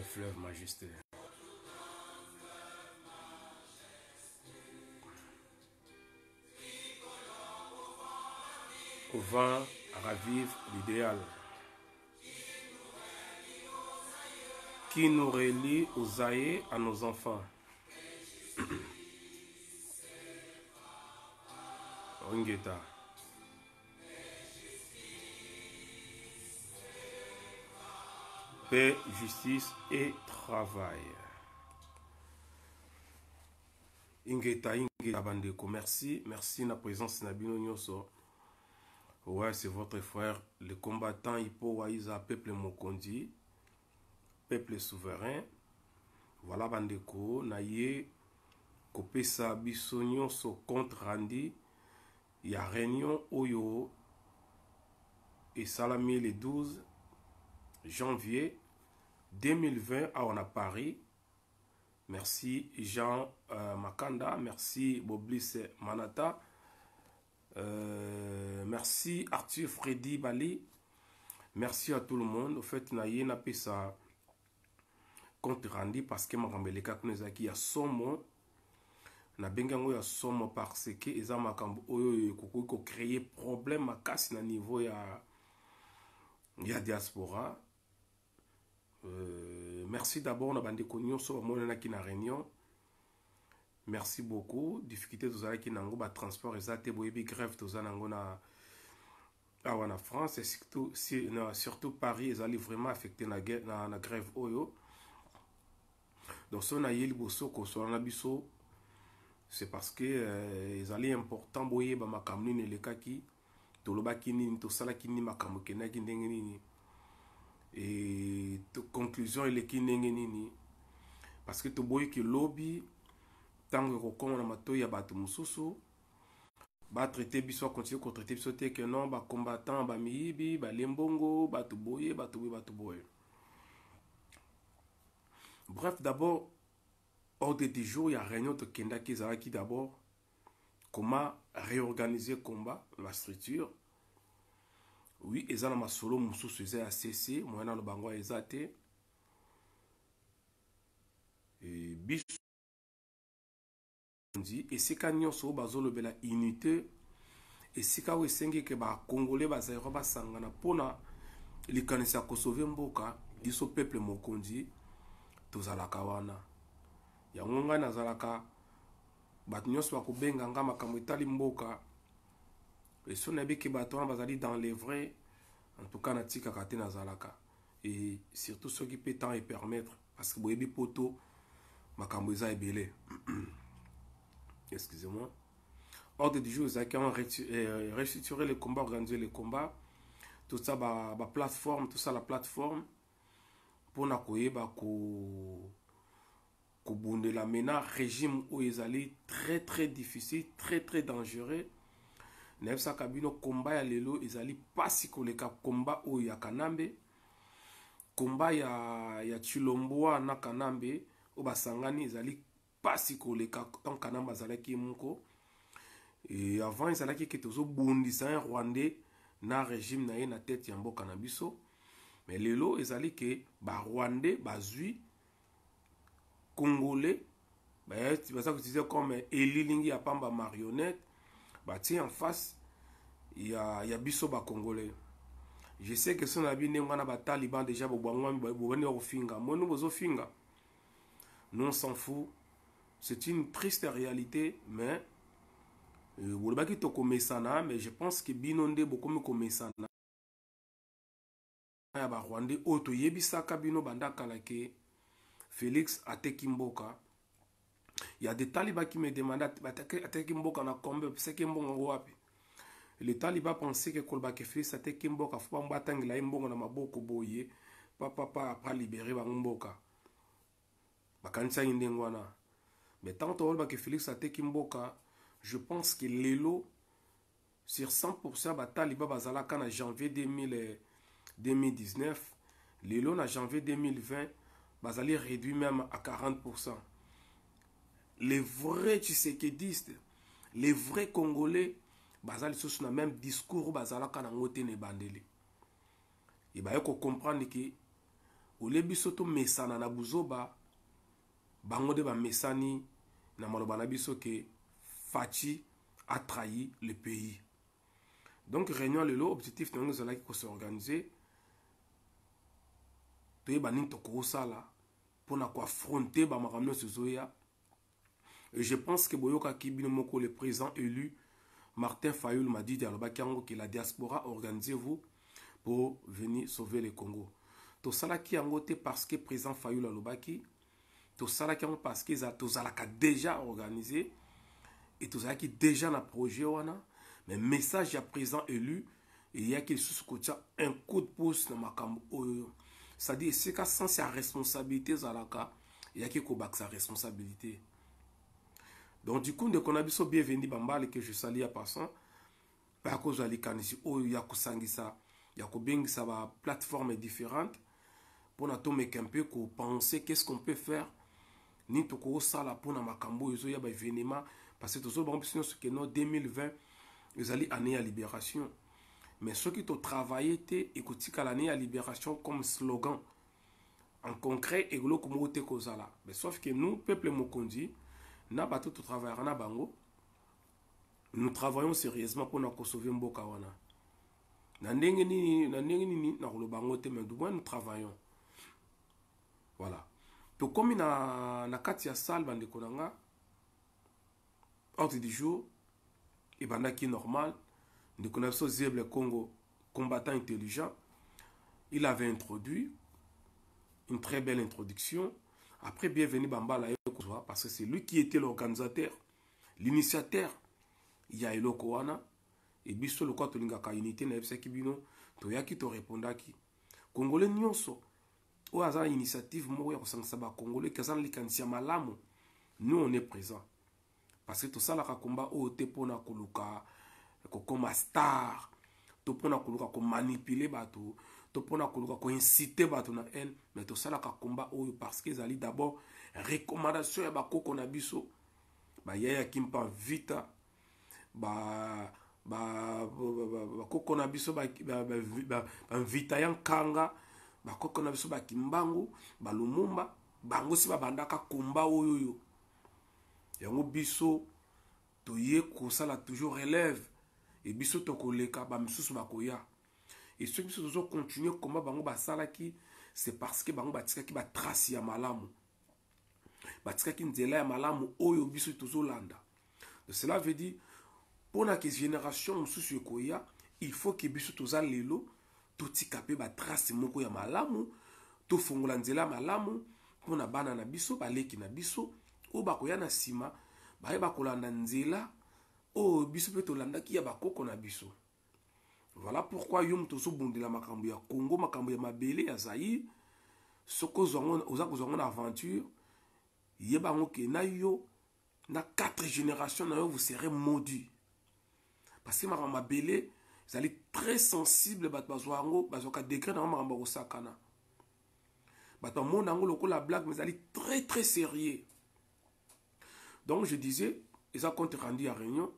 Fleuve Majesté. Au vent ravive l'idéal qui nous relie aux aïeux à nos enfants. Ongeta. Paix, justice et travail. Ingeta, ingeta bandeko, merci, merci na présence na bino nyonso. Ouais, c'est votre frère, le combattant Hippo Waiza, peuple Mokondi, peuple souverain. Voilà bandeko, na ye kopesa biso nyonso compte rendu ya réunion oyo esalami le 12 janvier 2020 awa na Paris. Merci Jean Makanda, merci Boblis Manata, merci Arthur Freddy Bali, merci à tout le monde. Au fait, na ye napesa compte rendu parce que makambo elekaki kuna ezalaki ya somo. Nabengi yango ya somo parce que eza makambo oyo ekoki kocréer problème makasi na niveau ya diaspora. Merci d'abord na bandeko nyonso bamonanaki na réunion. Merci beaucoup. Difficulté tozalaki nango, batransport eza te, boyebi grève toza nango na awa na France et surtout, si, na, surtout Paris ezali vraiment affecté na grève oyo. Donc so naye liboso kosola na biso, c'est parce que ezali important boyeba makambo nini elekaki, tolobaki nini, tosalaki nini, makambo ekendaki ndenge nini et conclusion eleki ndenge nini, parce que toboyiki lobi ntango ekokóma na matoi ya bato mosusu batraite biso, bacontinue kotraite biso te ke non, bacombattant bamiyibi, balembongo, bato boye, bato boye, bato boye. Bref, d'abord ordre du jour ya réunion tokendaki ezalaki d'abord comment réorganiser combat, la structure. Oui, eza na masolo mosusu eza ya cc moyen nano bango eza te. Biso esika nyonso oyo bazolobela unité, esika oyo esengi ke bacongolais bazaïrois basangana mpona likanisi ya kosauver mboka, biso peuple mokonzi tozalaka wana. Yango ngai nazalaka, bato nyonso bakobenga nga makambo etali mboka, eso nayebi ke bato wana bazali dans les vrais. En tout cas natikaka te, nazalaka, et surtout soki mpe temps epermettre, parce que boyebi poto makambo eza ebele. Excusez-moi. Ordre du jour ezalaki restructurer le combat, organiser le combat, tout ça, baplateforme, tout ça, la plateforme mpona koyeba kobundela mena régime oyo ezali très très difficile, très très dangereux. Nayebisaka bino, combat ya lelo ezali mpasi koleka combat oyo ya Kanambe. Combat ya Tshilombo na Kanambe oyo basangani ezali mpasi koleka tant Kanambe azalaki ye moko. Et avant ezalaki ke tozobundisa un Rwandais na régime na ye na tête ya mboka na biso, mais lelo ezali ke barwandais bazwi Congolais, baza koutiliser comme elilingi ya pamba, marionnette, batie en face ya biso bacongolais. Je sais que so na bi ndenge wana, bataliban déjà bobwangwami, bobandi kofinga moni, bozofinga. Nous, on s'en fout, c'est une triste réalité, mais bolobaki tokomesana, mais je pense que bino nde bokomi komesana ya barwandais oyo toyebisaka bino banda kala ke Félix ateki mboka. Ya des talibans qui me demandent: ateki mboka na combien? Apesaki mbongo yango wapi? Le taliban pensait ke koloba ke Félix ateki mboka, fo bango batangela ye mbongo na maboko boye, papapa, après libérer bango mboka. Bakanisaki ndenge wana. Mais tant toloba ke Félix ateki mboka, je pense que lelo sur 100% bataliba bazalaka na janvier 2000, 2019, lelo na janvier 2020 bazali réduit même à 40%. Les vrais tshisekedistes, les vrais Congolais baza lisusu na même discours oyo bazalaka nango te na ebandeli. Ebaye kocomprendre ke Olie biso tomesana na buzoba, bango nde bamesani na maloba na biso ke Fatshi a trahi le pays. Donc réunion lelo, objectif na yango ezalaki kos'organiser, toyeba nini tokosala mpona koaffronter bamakambo nyonso ezoya. Et je pense que boyokaki bino moko, le président élu Martin Fayulu Madidi alobaki yango ke la diaspora, organisez-vous pour venir sauver le Congo. Tosalaki yango te parce que président Fayulu alobaki, tosalaki yango parce que tozalaka déjà organisé et tozalaki déjà na projet wana. Mais message ya président élu eyaki lisusu kotia un coup de pouce na makambo oyo, c'est-à-dire esika sens ya responsabilité ezalaka, eyaki kobakisa responsabilité. Donc du coup, ndeko na biso Bienvenu Bambale, que je salue en passant, baya kozwa likanisi oyo ya kosangisa, ya kobengisa baplateforme différente mpona tomeka mpe kopenser qu'est-ce qu'on peut faire, nini tokosala mpona makambo oyo ezoya, baévénement, parce que tozoloba biso nyonso ke no 2020 ezali année ya libération. Mais soki totravaille te, ekotikala année ya libération comme slogan. En concret, eloko moko te kozala. Mais sauf que nous, peuple mokonzi na bato totravaillaka na bango, nous travaillons sérieusement mpona kosauver mboka wana. Na ndenge nini, na ndenge nini, nakoloba yango te, mais du moins nous travaillons. Voilà, tokomi na kati ya salle, bandeko na nga. Ordre du jour ebandaki normal. Ndeko na biso Zeble Congo, combattant intelligent, il avait introduit une très belle introduction. Après, Bienvenu Bambala, parce que c'est lui qui était l'organisateur, l'initiateur ya eloko wana. E biso lokola tolingaka unité, nayebisaki bino, toyaki, torépondaki. Congolais nyonso oyo aza na initiative moko ya kosangisa bacongolais, ke aza na likanisi ya malamu, nous on est présent, parce que tosalaka komba oyo te mpona koluka kokoma star, to mpona koluka komanipuler bato, to mpona koluka koinciter bato na haine. Mais tosalaka komba oyo parce que ezali d'abord recommandation ya bakoko na biso, bayaya Kimpa Vita, bakoko na biso bamvita ya Nkanga, bakoko na biso bakimbangu, balumumba. Bango si babandaka komba oyo oyo yango biso toye kosala toujours relève. E biso tokoleka, bamisusu bakoya. E soki biso tozocontinuer komba bango basalaki, c'est parce que bango batikaki batrace ya malamu, batikaki nzela ya malamu oyo biso tozolanda. Cela veut dire, mpona ke génération mosusu ekoya, il faut ke biso toza lelo totika mpe batrace moko ya malamu, tofongola nzela malamu mpona bana na biso, baleki na biso oyo bakoya na nsima, bayeba kolanda nzela oyo biso mpe tolandaki ya bakoko na biso. Voilà pourquoi yo moto ozobundela makambo ya Congo, makambo ya mabele ya Zaire, soki oza kozwa yango na aventure, yeba yango ke na yo na quatre génération na yo, vous serez maudit, parce que makambo mabele ezali très sensible. Bato bazwa yango, bazwaka degré na yango, makambo ya kosakana. Bato bamona yango lokola blague, mais ezali très très sérieux. Donc je disais, eza compte rendu ya réunion.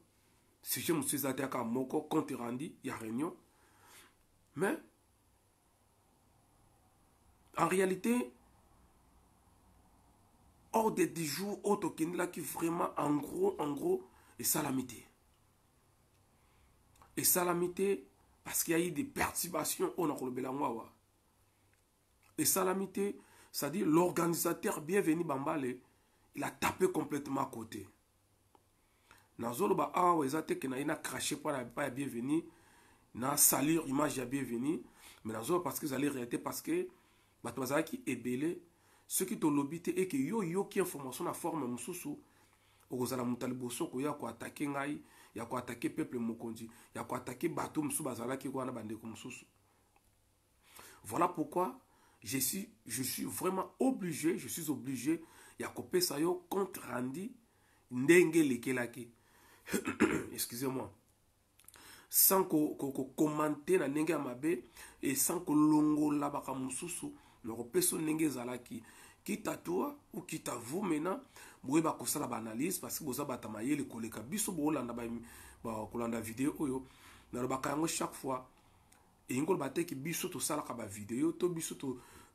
Sujet mosusu eza te, kaka moko, compte rendu ya réunion. Mais en réalité, ordre du jour oyo tokendelaki vraiment, en gros esalami te. Esalami te parce qu'il y a eu des perturbations oyo nakolobela yango awa. Esalami te, c'est-à-dire l'organisateur Bienvenu Bambale, il a tapé complètement à côté. Nazoloba awa eza te ke na ye na cracher mpo na epai ya Bienvenu, na salir image ya Bienvenu, mais nazoloba parce que ezali réalité, parce que bato bazalaki ebele. Soki tolobi te eke yo oyoki information na forme mosusu, okozala moto ya liboso koya koattaquer ngai, ya koattaquer peuple mokonzi, ya koattaquer bato mosusu bazalaki wana, bandeko mosusu. Voilà pourquoi je suis vraiment obligé, je suis obligé ya kopesa yo compte rendu ndenge elekelaki, excusez-moi, sans kocommenter na ndenge ya mabe et sans kolongola makambo mosusu. Na kopesa ndenge ezalaki, quitte à toi ou quitte à vous maintenant, boyeba kosala baanalyse, parce que boza bato mayele koleka biso. Boolanda, kolanda video oyo, nalobaka yango chaque fois, elingi koloba te ke biso tosalaka bavideo to biso.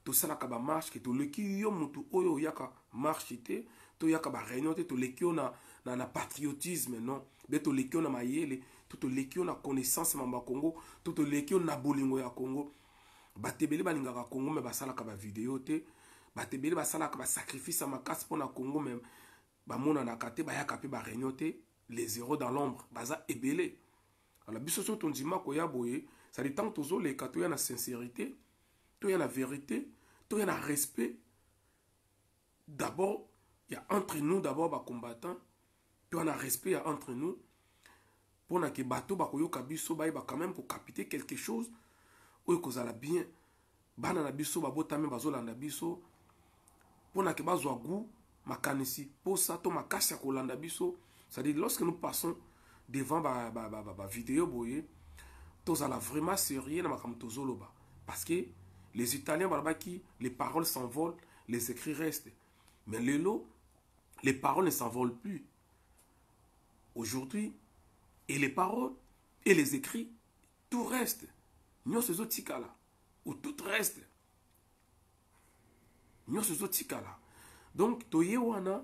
Tosalaka bamarche ke toleki yo motu oyo oyaka marche te, toyaka baréunion te, toleki yo na patriotisme, non be toleki yo na mayele to toleki yo na connaissance mambo ya Congo to toleki yo na bolingo ya Congo. Bato ebele balingaka Congo me basalaka bavideo te. Bato ebele basalaka basacrifice ya makasi mpona Congo me bamonanaka te, bayaka mpe baréunion te. Les héros dans l'ombre baza ebele. Alors biso soki tondima koya boye, c'est-à-dire ntango tozoleka, toya na sincérité, toya na vérité, toya na respect d'abord ya entre nous, d'abord bacombattant, toya na respect ya entre nous, mpona ke bato bakoyoka biso bayeba quand même kocapter quelque chose oyo kozala bien. Bana na biso babotami bazolanda biso, mpona ke bazwa goût, makanisi, posa to makasi ya kolanda biso. C'est-à-dire, lorsque nous passons devant bavideo ba boye, tozala vraiment sérieux na makambo tozoloba, parce que les Italiens balobaki: «Les paroles s'envolent, les écrits restent.» Mais lelo, les paroles ne s'envolent plus aujourd'hui, et les paroles et les écrits, tout reste. Nyonso ezotikala ou tout reste, nyonso ezotikala. Donc toye wana,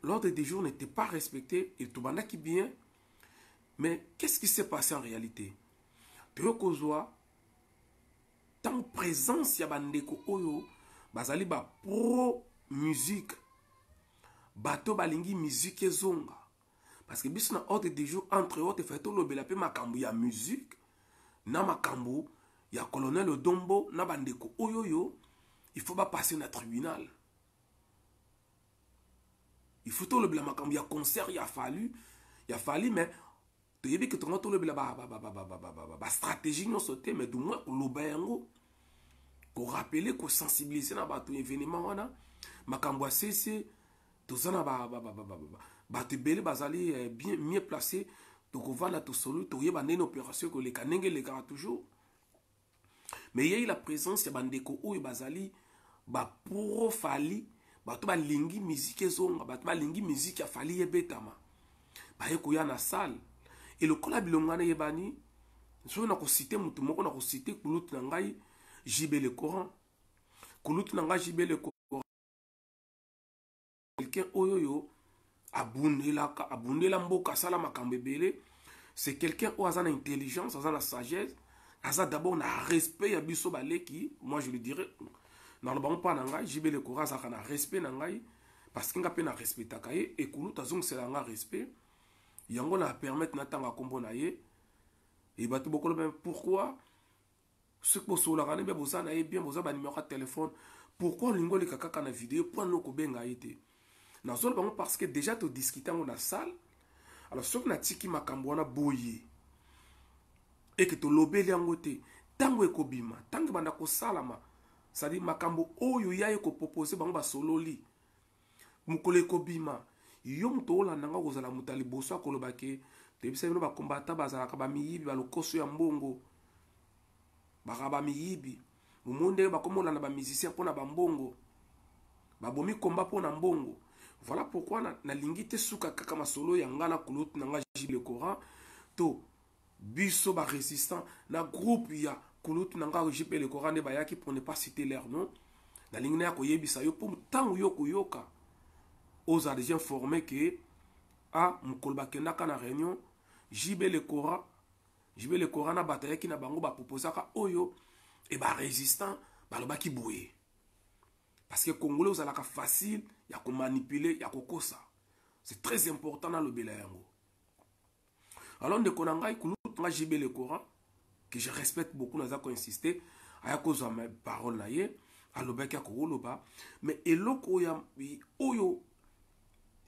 l'ordre des jours n'était pas respecté et tobandaki bien. Mais qu'est-ce qui s'est passé en réalité? Toye kozwa ntango présence ya bandeko oyo bazali bapro musique, bato balingi musique ezonga, parce que biso na ordre du jour, entre autres, efai tolobela mpe makambo ya musique na makambo ya colonel Odombo na bandeko oyo il faut bapasse na tribunal. Il faut tolobela makambo ya concert ya Fally, mais toyebi ke tongo tolobela bastratégie nyonso te, mais du moins koloba yango, korappeler, kosensibiliser na bato événement wana. Makambo ya cc, toza na bato ebele bazali bien mieux placé. Tokovanda, tosolo, toyeba ndenge opération ekoleka, ndenge elekaka toujours. Mais yei la présence ya bandeko oyo bazali bapro Fally, bato balingi musique ezonga, bato balingi musique ya Fally ebetama, baye koya na salle. E lokola bilongo wana eyebani, soki na kociter motu moko, na kociter kulutu na ngai JB Le Coran. Kulutu na ngai JB Le Coran, quelqu'un oyo abundelaka, abundela mboka, asala makambo ebele. C'est quelqu'un oyo aza na intelligence, aza na sagesse, aza d'abord na respect ya biso baleki. Moi, je le dirais, naloba ngo mpa na ngai, JB Le Coran azalaka na respect na ngai, parce que nga mpe na respectaka ye. Ekulutu azongisela nga respect yango na permettre natanga nkombo na ye. E bato bokoloba: «Pourquoi soki bosololaka ne mpe boza na ye bien, boza banimero ya telefone, pourquoi olingi oleka kaka na video mpo ano kobenga ye te?» Nazoloba bango parce que déjà todiscute yango na salle. Alors soki natiki makambo wana boye, eke tolobeli yango te, ntango ekobima, ntango ebanda kosalama, c'est-à-dire makambo oyo ya ye kopropose, bango basololi, mokolo ekobima, yo moto olanda nga kozala moto ya liboso akoloba ke toyebisa bino bakombata bazalaka bamiyibi, balokoso ya mbongo, baka bamiyibi. Omoni ndenge bakoma olanda bamusicien mpona bambongo, babomi komba mpona mbongo. Voilà pourquoi nalingi te suka kaka masolo ya nga na kulutu na nga JB Le Coran to biso barésistant na groupe ya kulutu na nga JP Le Coran nde bayaki, pour ne pas citer leur nom. Nalingi naya koyebisa yo mpo ntango yo koyoka, ozala déjà informé ke a mokolo bakendaka na réunion, JB Le Coran, JB Le Coran na bato ayaki na bango, baproposaka oyo e barésistant balobaki boye, parce que Congolais ozalaka facile ya komanipuler, ya kokosa. C'est très important nalobela yango. Alors ndeko na ngai, kulutu nga JB Le Coran, que je respecte beaucoup, naza koinsiste, aya kozwa parole na ye, alobaki, akokoloba. Mais eloko oyo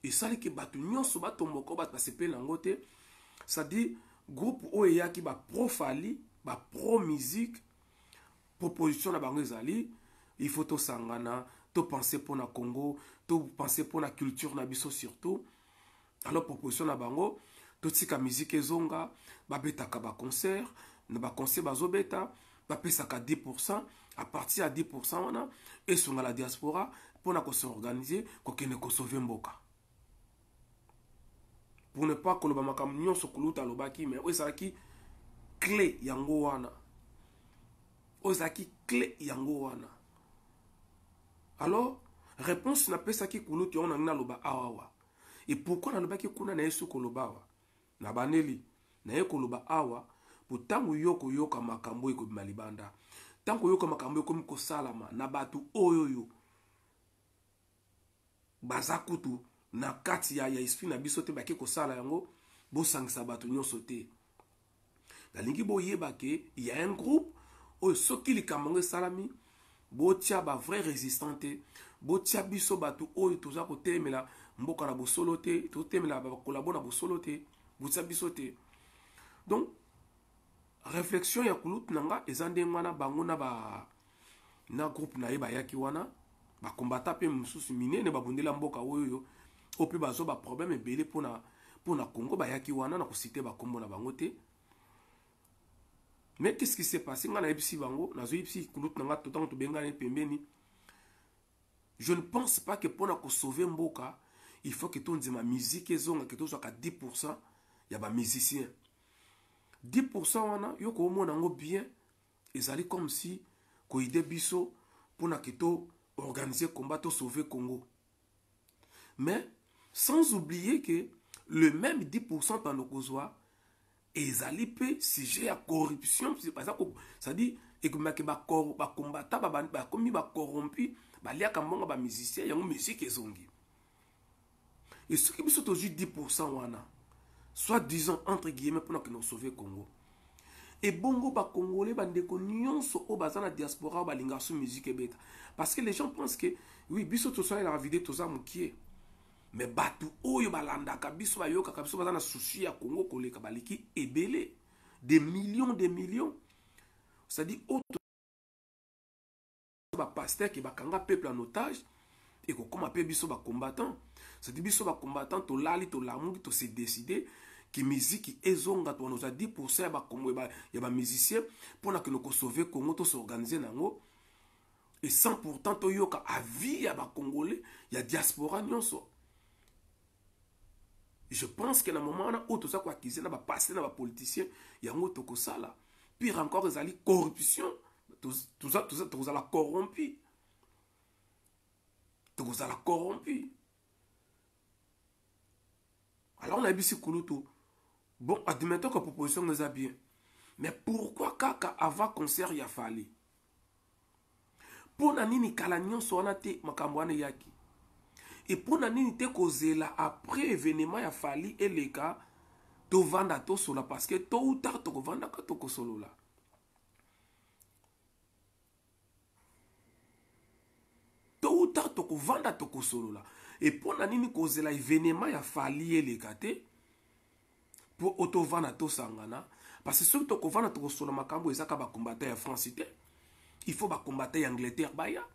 esalaki bato nyonso batomboka, bato basepeli yango te, c'est-à-dire groupe oyo eyaki bapro Fally, bapro musique, proposition na bango ezali: il faut tosangana, topense mpona Congo, topense mpona culture na biso surtout. Alors proposition na bango, totika musique ezonga, babetaka baconcert, na baconcert bazobeta bapesaka 10. À partir ya 10 wana, esonga la diaspora mpona kos'organiser, kokende kosauver mboka. Pour ne pas koloba makambo nyonso kuluta alobaki, mais oyo ezalaki clé yango wana, oyo ezalaki clé yango wana. Alors réponse napesaki kulutu yango nangi naloba awawa. Et pourquoi nalobaki kuna na yesu koloba awa? Na baneli naye koloba awa po ntango yo koyoka makambo ekobima libanda, ntango koyoka makambo ekomi kosalama na bato oyo oyo baza kutu na kati ya esprit na biso te, bake kosala yango, bosangisa bato nyonso te. Nalingi boyeba ke ya un groupe oyo soki likambo yango esalami, botia ba vrai résistant te, botia biso bato oyo toza kotelemela mboka na bosolo te, totelemela bakolabo na bosolo te, botia biso te. Donc réflexion ya kulutu na nga eza ndenge wana. Bango na ba na groupe na ye bayaki wana, bakombata mpe mosusu minene babundela mboka oyo oyo mpe bazwa baproblème ebele mpona Congo, bayaki wana na kociter bakombo na bango te. Mais qu'est-ce qui s'est passé? Nga nayebisi bango, nazoyebisi kulutu na nga ntango tobengani pembeni, je ne pense pas que mpona kosauver mboka, il faut que tondima musique ezonga, ke tozwaka 10 ya bamusicien. 10 wana, yo koomona yango bien, ezali comme si koaider biso mpona ke to organiser combat, tosauver Congo. Mais sans oublier que le même 10 tando kozwa ezali mpe sujet ya corruption, c'est-à-dire ekomaki bakombata bakomi bacorrompu, baliaka mbongo bamusicien yango, musique ezongi. Et soki biso tozwi 10 wana, soit disons entre guillemets mpona kende kosauver Congo, ebongo bacongolais, bandeko nyonso oyo baza na diaspora oyo balingaka so musique ebeta, parce que les gens pensent que oui, biso tosalelaka video, toza mokie, mais bato oyo balandaka biso, bayokaka biso, baza na souci ya Congo koleka, baleki ebele, des millions, des millions. C'est-à-dire oyo bapasteur ke bakanga peuple en otage, ekokóma mpe biso bacombattant. C'est-à-dire biso bacombattant tolali, tolamuki, tose décider ke miziki ezonga, to wana oza 10 ya bakongo ya bamusicien mpona kende kosauver Congo, tos'organiser nango, et sans pourtant toyoka avis ya bacongolais ya diaspora nyonso. Je pense que na moment wana oyo toza koaccuser na bapasteur na bapoliticien, yango tokosala. Pire encore, ezali corruption, tokozala corrompu, tokozala corrompu. Alors nayebisi kulutu, bon, admettons que proposition eza bien, mais pourquoi kaka avant concert ya Fally? Mpo na nini kala nyonso wana te makambo wana eyaki? E mpo na nini te kozela après événement ya Fally eleka, tovanda tosola? Parce que tôt ou tard tokovandaka, tokosolola. Tôt ou tard tokovanda, tokosolola. E mpo na nini kozela événement ya Fally eleka te mpo o tovanda tosangana? Parce que soki tokovanda tokosola makambo, ezaka bakombata ya France te, il faut bakombata ya Angleterre baya,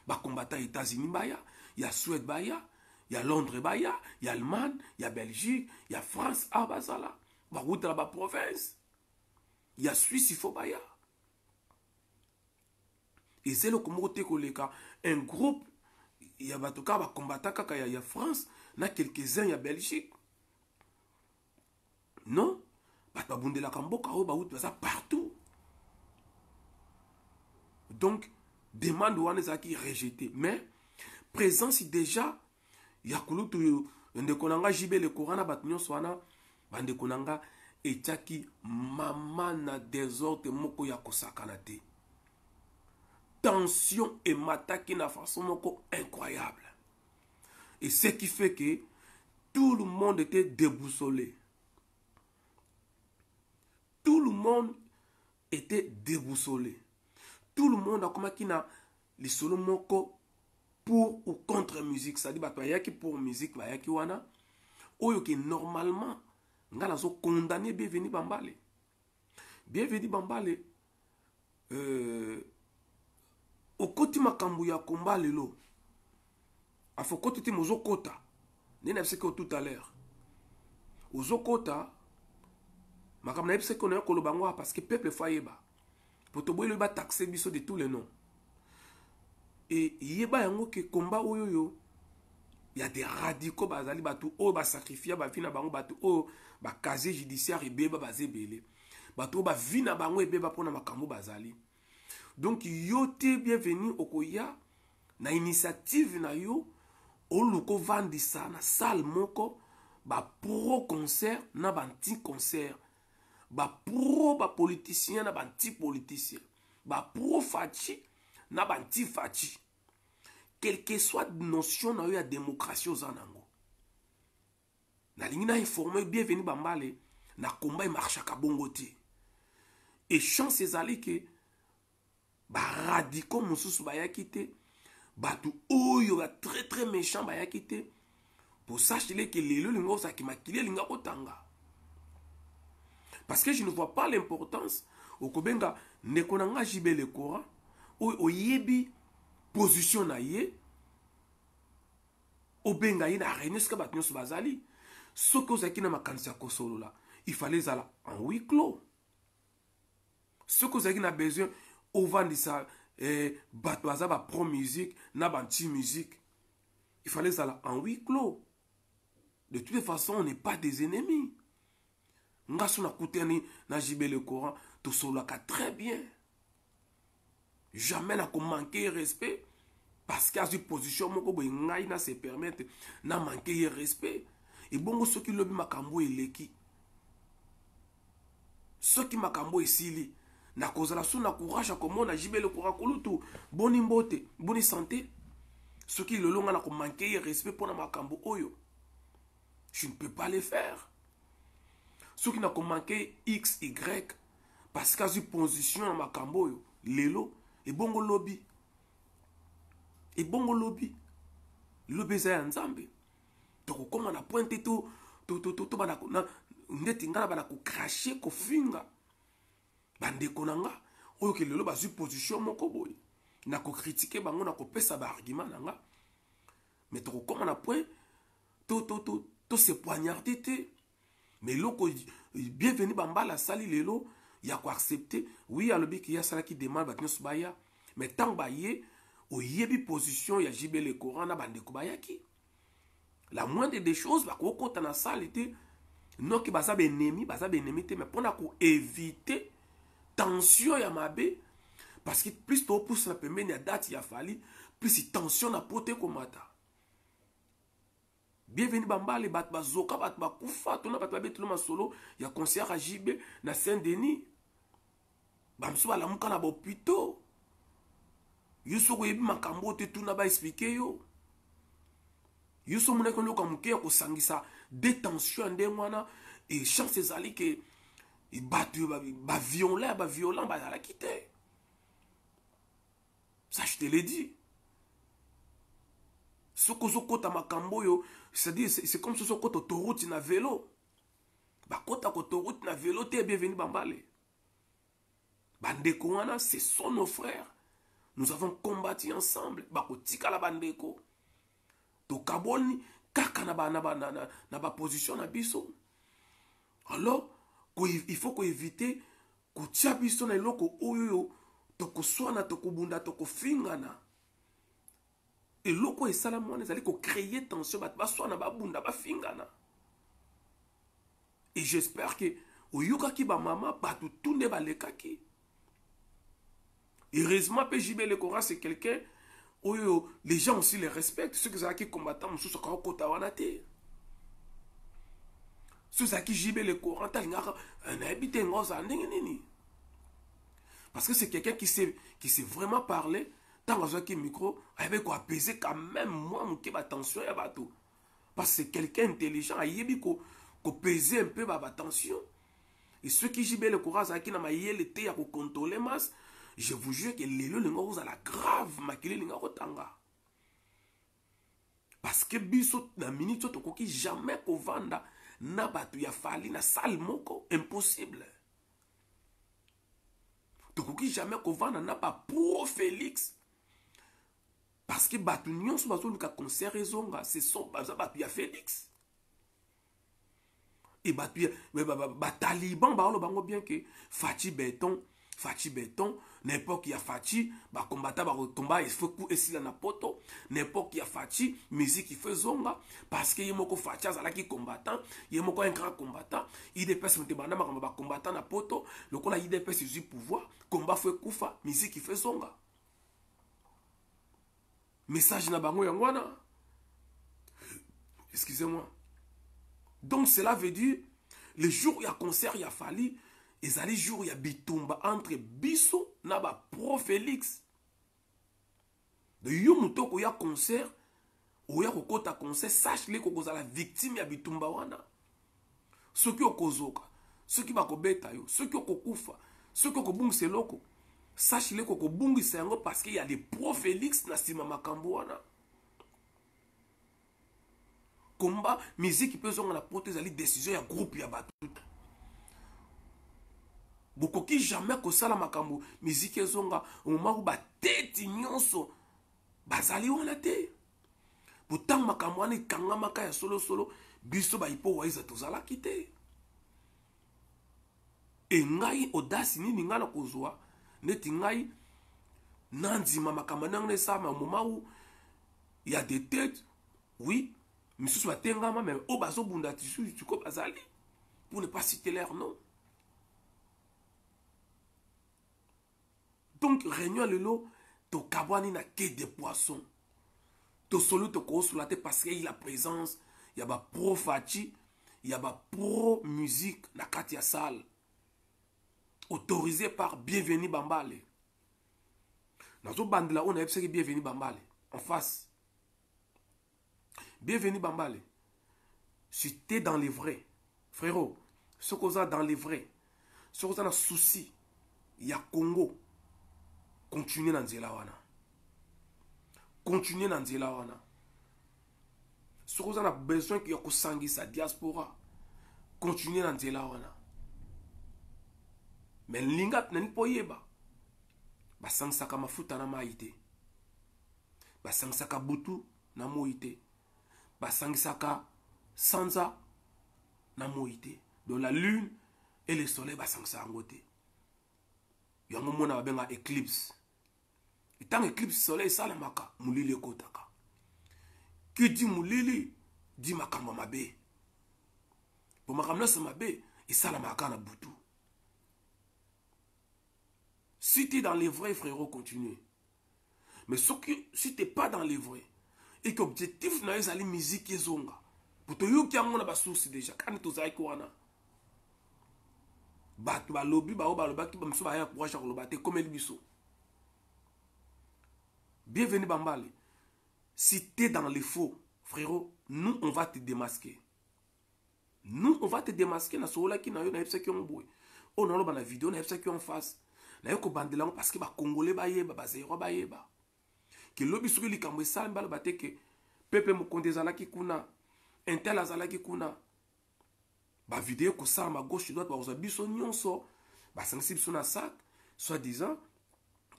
bakombata ya États-Unis baya, ya Suède baya, ya Londres baya, ya Allemagne, ya Belgique, ya France awa bazala, bakutala baprovince ya Suisse, il faut baya. Eza eloko moko te koleka un groupe ya bato kaka bakombata kaka ya France na quelques-uns ya Belgique. Non, bato babundelaka mboka oyo bauti, baza partout. Donc demande wana ezalaki rejeté. Mais présence déjà ya kulutu ndeko na nga JB Lekora na bato nyonso wana, bandeko na nga, etiaki mama na désordre moko ya kosakana te. Tension emataki na façon moko incroyable, et ce qui fait que tout le monde était déboussolé, tout le monde était déboussolé, tout le monde akomaki na lisolo moko pour ou contre musique. C'est-à-dire bato bayaki pour musique, bayaki wana oyo ke normalement nga nazocondamner Bienvenu Bambale. Bienvenu Bambale, okoti makambo ya komba lelo, afokoti te, mozokota nde nayebisaki yo tout à l'heure, ozokota makambo nayebisaki yo nayo koloba yango parce que peuple faut ayeba, po toboyeli bataxe biso de tous les noms. E yeba yango ke komba oyo oyo ya des radicaux, bazali bato oyo basacrifier bavie na bango, bato oyo bacasier judiciaire ebeba, baza ebele, bato oyo bavie na bango ebeba mpona makambo bazali. Donc yo te, Bienvenu, okoya. Na initiative na yo, oluka ovandisa na salle moko ba pro concert na ba anti concert, ba pro ba politicien na ba anti politicien, ba pro Fatshi na ba anti Fatshi. Quelle que soit notion na yo ya démocratie oza nango, nalingi na informe Bienvenu Bambale, na combat emarchaka bongo te. Et chance ezali ke baradicaux mosusu bayaki te, bato oyo ba très très méchant bayaki te, po sachez ke lelo elingi ozalaki makili elinga kotanga, parce que je ne vois pas l'importance okobenga ndeko na nga JB Le Coran oyo oyebi position na ye, obenga ye na réunion esika bato nyonso bazali. Soki ozalaki na makanisi ya kosolola, il fallait ezala en huis clos. Soki ozalaki na besoin ovandisa bato baza ba pro musique na ba anti musique, il fallait ezala en huis clos. De toutes façons, on n'est pas des ennemis. Nga so nakutani na JB Le Coran, tosololaka très bien, jamais na komanquer respect parce que azwi position moko boye, ngai na se permettre na manquer ye respect. Ebongo soki lobi makambo eleki, soki makambo esili, nakozala so na courage ya komona JB Le Coran: "Kulutu, boni mbote, boni santé?" Soki lelo ngai na komanquer ye respect mpona makambo oyo, je ne peux pas le faire. Soki nakomanquer x y parce que azwi position na makambo oyo lelo, ebongo lobi? Ebongo lobi? Lobi eza ya Nzambe. Tokokóma na point te tobanda ndeti ngai na banda kocracher, kofinga bandeko na nga oyo ke lelo bazwi position moko boye. Na kocritiquer bango, na kopesa baargument na nga, mais tokokóma na point to se poignarder te. Mais eloko Bienvenu Bambala asali lelo ya koaccepter, oui, alobiki ye asalaki demande, bato nyonso baya, mais ntango baye, oyebi position ya JB Le Coran na bandeko bayaki, la moindre des choses, bakokota na salle te. Noki baza baennemi, baza baennemi te, mais mpona koéviter tension ya mabe, parce que plus topusana pembeni ya date ya Fally, plus tension na po te komata. Bienvenu Bambale, bato bazoka, bato bakufa, tona bato babetelo masolo ya concert ya JB na Saint Denis, bamosusu balamuka na bahôpitaux. Yo soki oyebi makambo oyo te, tuna baexpliquer yo. Yo so omonaki eloko ya moke ya kosangisa détention ya ndenge wana. E chance ezali ke bato baviolent ya baviolent bazalaki te. Ça, je te l'ai dit, soki ozokɔta makambo oyo, c'est-à-dire c'est comme soki okɔta autoroute na vélo. Bakɔtaka autoroute na vélo te. Bienvenu Bambale, bandeko wana, ce sont nos frères, nous avons combattu ensemble, bakotikala bandeko. Tokaboli kaka na baposition na biso. Alors il faut koéviter kotia biso na eloko oyo tokoswana, tokobunda, tokofingana. Eloko oyo esalami wana ezali kocréer tension, bato baswana, babunda, bafingana. Et j'espère que oyokaki bamama, bato tu nde balekaki. Heureusement mpe JB Le Coran, c'est quelqu'un oyo les gens aussi les respectent. Soki ezalaki combattant mosusu, akakokota wana te. Soki ezalaki JB Le Coran te, alingaka nayebi te nga ozala ndenge nini, parce que c'est quelqu'un qui sait vraiment parler. Ntango azwaki micro, ayebi koapaiser quand même mwa moke batension ya bato, parce que c'est quelqu'un intelligent, ayebi kopaiser un peu batension. Et soki JB Le Coran azalaki na mayele te ya kocontrôler masse, je vous jure que lelo elinga kozala grave, makili elinga kotanga, parce que biso na minute oyo tokoki jamais kovanda na bato ya Fally na salle moko, impossible. Tokoki jamais kovanda na bapro Félix, parce que bato nyonso bazoluka concert ezonga, ce sont baza bato ya Félix e bato ya bataliban. Baoloba bango bien ke Fatshi béton, Fatshi béton. Na époque ya Fatshi, bakombata, bakotomba efo esila na poto. Na époque ya Fatshi, musique ifo ezonga, parce que ye moko Fatshi azalaki combattant, ye moko un grand combattant. UDPS moto ebanda makambo bacombattant na poto. Lokola UDPS ezwi pouvoir, combat fo ekufa, musique ifo ezonga. Message na bango yango wana. Excusez-moi. Donc cela veut dire le jour ya concert ya Fally ezali jour ya bitumba entre biso na ba pro Félix. De yo moto okoya concert, oya kokota concert, sache le kokozala victime ya bitumba wana. Soki okozoka, soki bakobeta yo, soki okokufa, soki okobungisa eloko, sache le kokobungisa yango parce qu'il y a des pro Félix na sima makambo wana. Combat musique mpe ezonga na poto ezali décision ya groupe ya bato. Bokoki jamais kosala makambo musique ezonga au moment où bateti nyonso bazali wana te. Pourtant makambo wana ekangamaka ya solosolo, biso baipo waiza tozalaki te. E ngai audace nini ngai na kozwa neti ngai nandima makambo ndenge esalama au moment où il y a des têtes, oui, misusu batengama, mais oyo bazobunda tisu sikoyo bazali, pour ne pas citer leur nom. Donc réunion lelo tokabwani na quai des poissons, tosoli tokosola te parce que il la présence ya ba pro Fatshi, ya ba pro musique na kati ya salle, autorisé par Bienvenu Bambale. Nazobandela oyo nayebisaki Bienvenu Bambale en face. Bienvenu Bambale, si t'es dans les vrais, frérot, soki oza dans les vrais, soki oza na souci ya Congo, continue na nzela wana, continue na nzela wana. Soki oza na besoin ya kosangisa diaspora, continue na nzela wana. Mais linga nani mpo oyeba, basangisaka mafuta na mai te, basangisaka butu na moi te, basangisaka sanza na moi te. Donc la lune et le soleil basangisaka yango te. Yango mona babenga éclipse. Ntango éclipse soleil esalamaka, molili ekotaka. Qui dit molili dit makambo mabe. Po makambo nyonso mabe esalamaka na butu. Si t'es dans les vrais, frérot, continue. Mais si t'es pas dans les vrais et que objectif na yo ezali musique ezonga, po toyoki yango na basource déjà, kani tozalaki wana, bato balobi, bao balobaki, bamosusu baya courage ya koloba te, ekomeli biso. Bienvenue Bambale, si t'es dans les faux, frérot, nous on va te démasquer. Nous on va te démasquer. Nasololaki na yo, nayebisaki yango boye, oyo naloba na video, nayebisaki yo en face. Naye kobandela yango parce que bakongole bayeba, bazaïrois bayeba ke lobi soki likambo esalami, baloba te ke pepe mokonzi ezalaki kuna, intel azalaki kuna. Bavideo ekosalama gauche droite, bakozwa biso nyonso, basangisi biso na sac, soit disant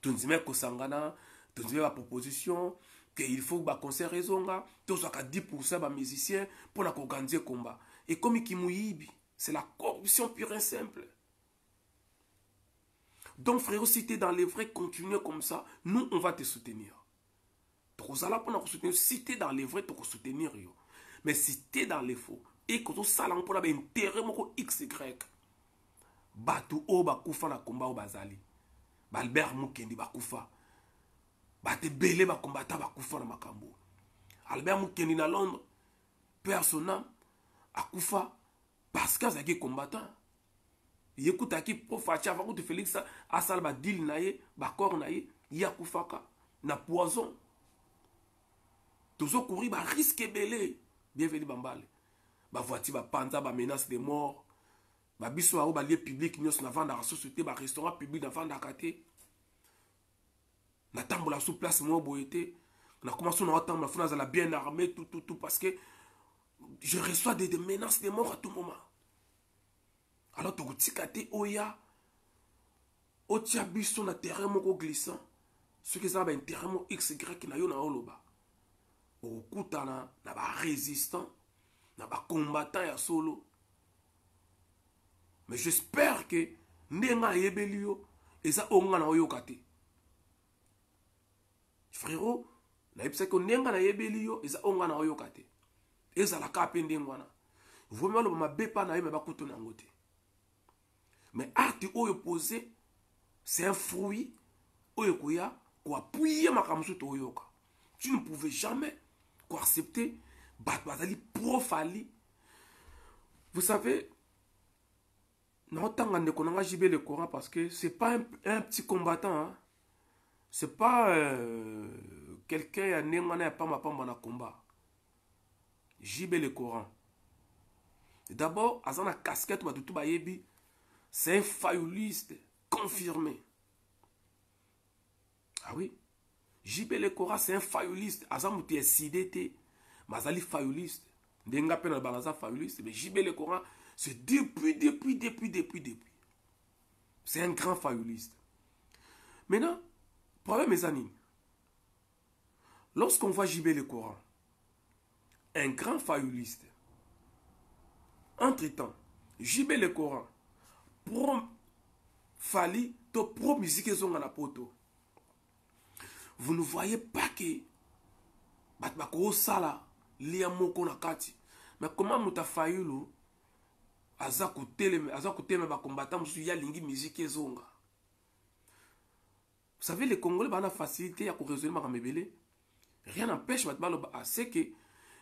tondima kosangana, tondima baproposition ke il faut baconcert ezonga, tozwaka 10% bamusicien mpona koorganiser combat. Ekomi kimuyibi, c'est la corruption pure et simple. Donc frérot, si t'es dans les vrais, continue comme ça, nous on va te soutenir. Tokozala mpona kosoutenir. Si t'es dans les vrais, tokosoutenir yo. Mais si t'es dans les faux et kozosala yango mpona baintérêt moko xy, bato oyo bakufa na komba oyo bazali baalbert Mukendi, bakufa bato ebele, bakombata bakufa na makambo. Albert Mukendi na Londres, père son âme, akufa parce que azalaki combattant. Ye kutaki po Fatshi avant kutu Félix asala badeal na ye, baaccord na ye, ye akufaka na poison. Tozocourir barisque ebele. Bienvenu Bambale, bavoiture bapanza, bamenace de mort, babiso oyo balieu public nyonso navandaka susu te, barestaurant public navandaka te, natambola su place moko boye te. Nakoma so naotambola, faut nazala bien armé, tout tout tout, parce que je reçois des menaces de mort à tout moment. Alors tokotika te oya otia biso na terrain moko glissant. Soki eza na baintérêt moko xy na yo na oloba, okokutana na barésistant, na bacombattant ya solo. Mais j'espère que ndenge ayebeli yo eza oyo nga na oyoka te. Frérot, nayebisaki yo, ndenge nayebeli yo eza oyo nga na oyoka te. Ezalaka mpe ndenge wana, vomi aloba mabe mpa na ye, me bakutu na yango te. Mais acte oyo posé, c'est un fruit oyo ekoya koappuyer makambo mosusu toyoka. Tu ne pouvais jamais koaccepter bato bazali pro Fally. Vous savez, naotanga ndeko na nga JB le Coran parce que c'est pas un petit combattant, hein. C'est pas quelqu'un ya ndenge wana ya pambapamba na combat. JB le Coran, d'abord, aza na casquette, bato tu bayebi, c'est un fayuliste confirmé. Ah oui, JB le Coran, c'est un fayuliste. Aza moto ya Ecidé te, mais azali fayuliste. Ndenge nga mpe na bana aza fayuliste, mais JB le Coran, c'est depuis, depuis, depuis, depuis, depuis, c'est un grand fayuliste. Maintenant, problème eza nini? Lorsqu'on voit JB le Coran, un grand fayuliste, entre-temps JB le Coran pro Fally to pro musique ezonga na poto, vous ne voyez pas que bato bakosala lia moko na kati? Mais comment moto afayulu aza kotelema, aza kotelema bacombattants mosusu, ye alingi musique ezonga? Vous savez, les Congolais bana facilité ya koraisonner makambo ebele. Rien n'empêche bato baloba ase ke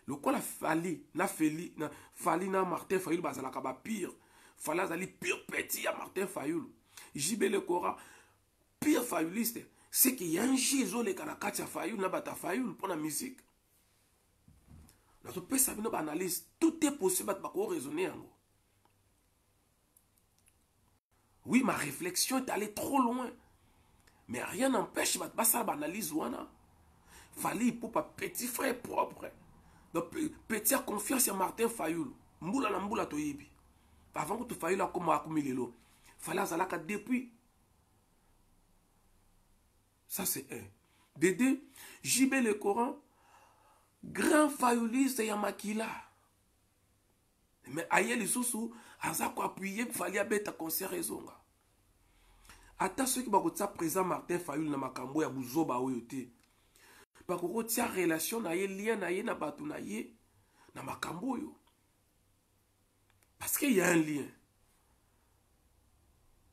lokola Fally na Feli na Fally na Martin Fayulu bazalaka bapire. Fally azali pur petit ya Martin Fayulu, JB le Coran pire fayuliste, c'est que ya nji ezoleka na kati ya Fayulu na bato ya Fayulu mpo na musique. Nazopesa bino baanalyse, tout est possible, bato bakoraisonner yango. Oui, ma réflexion est allée trop loin, mais rien n'empêche bato basala baanalyse wana. Fally Ipupa, petit frère propre, donc petit ya confiance ya Martin Fayulu, mbula na mbula toyebi. Avant kutu Fayulu akoma, akomi lelo, Fally azalaka depuis. Ça, c'est un. De deux, JB le Coran, grand fayuliste ya makila, mais aye lisusu aza koappuyer Fally abeta concert ezonga. Ata soki bakotia président Martin Fayulu na makambo ya buzoba oyo te, bakokotia relation na ye, lien na ye na bato na ye na makambo oyo, parce que y a un lien.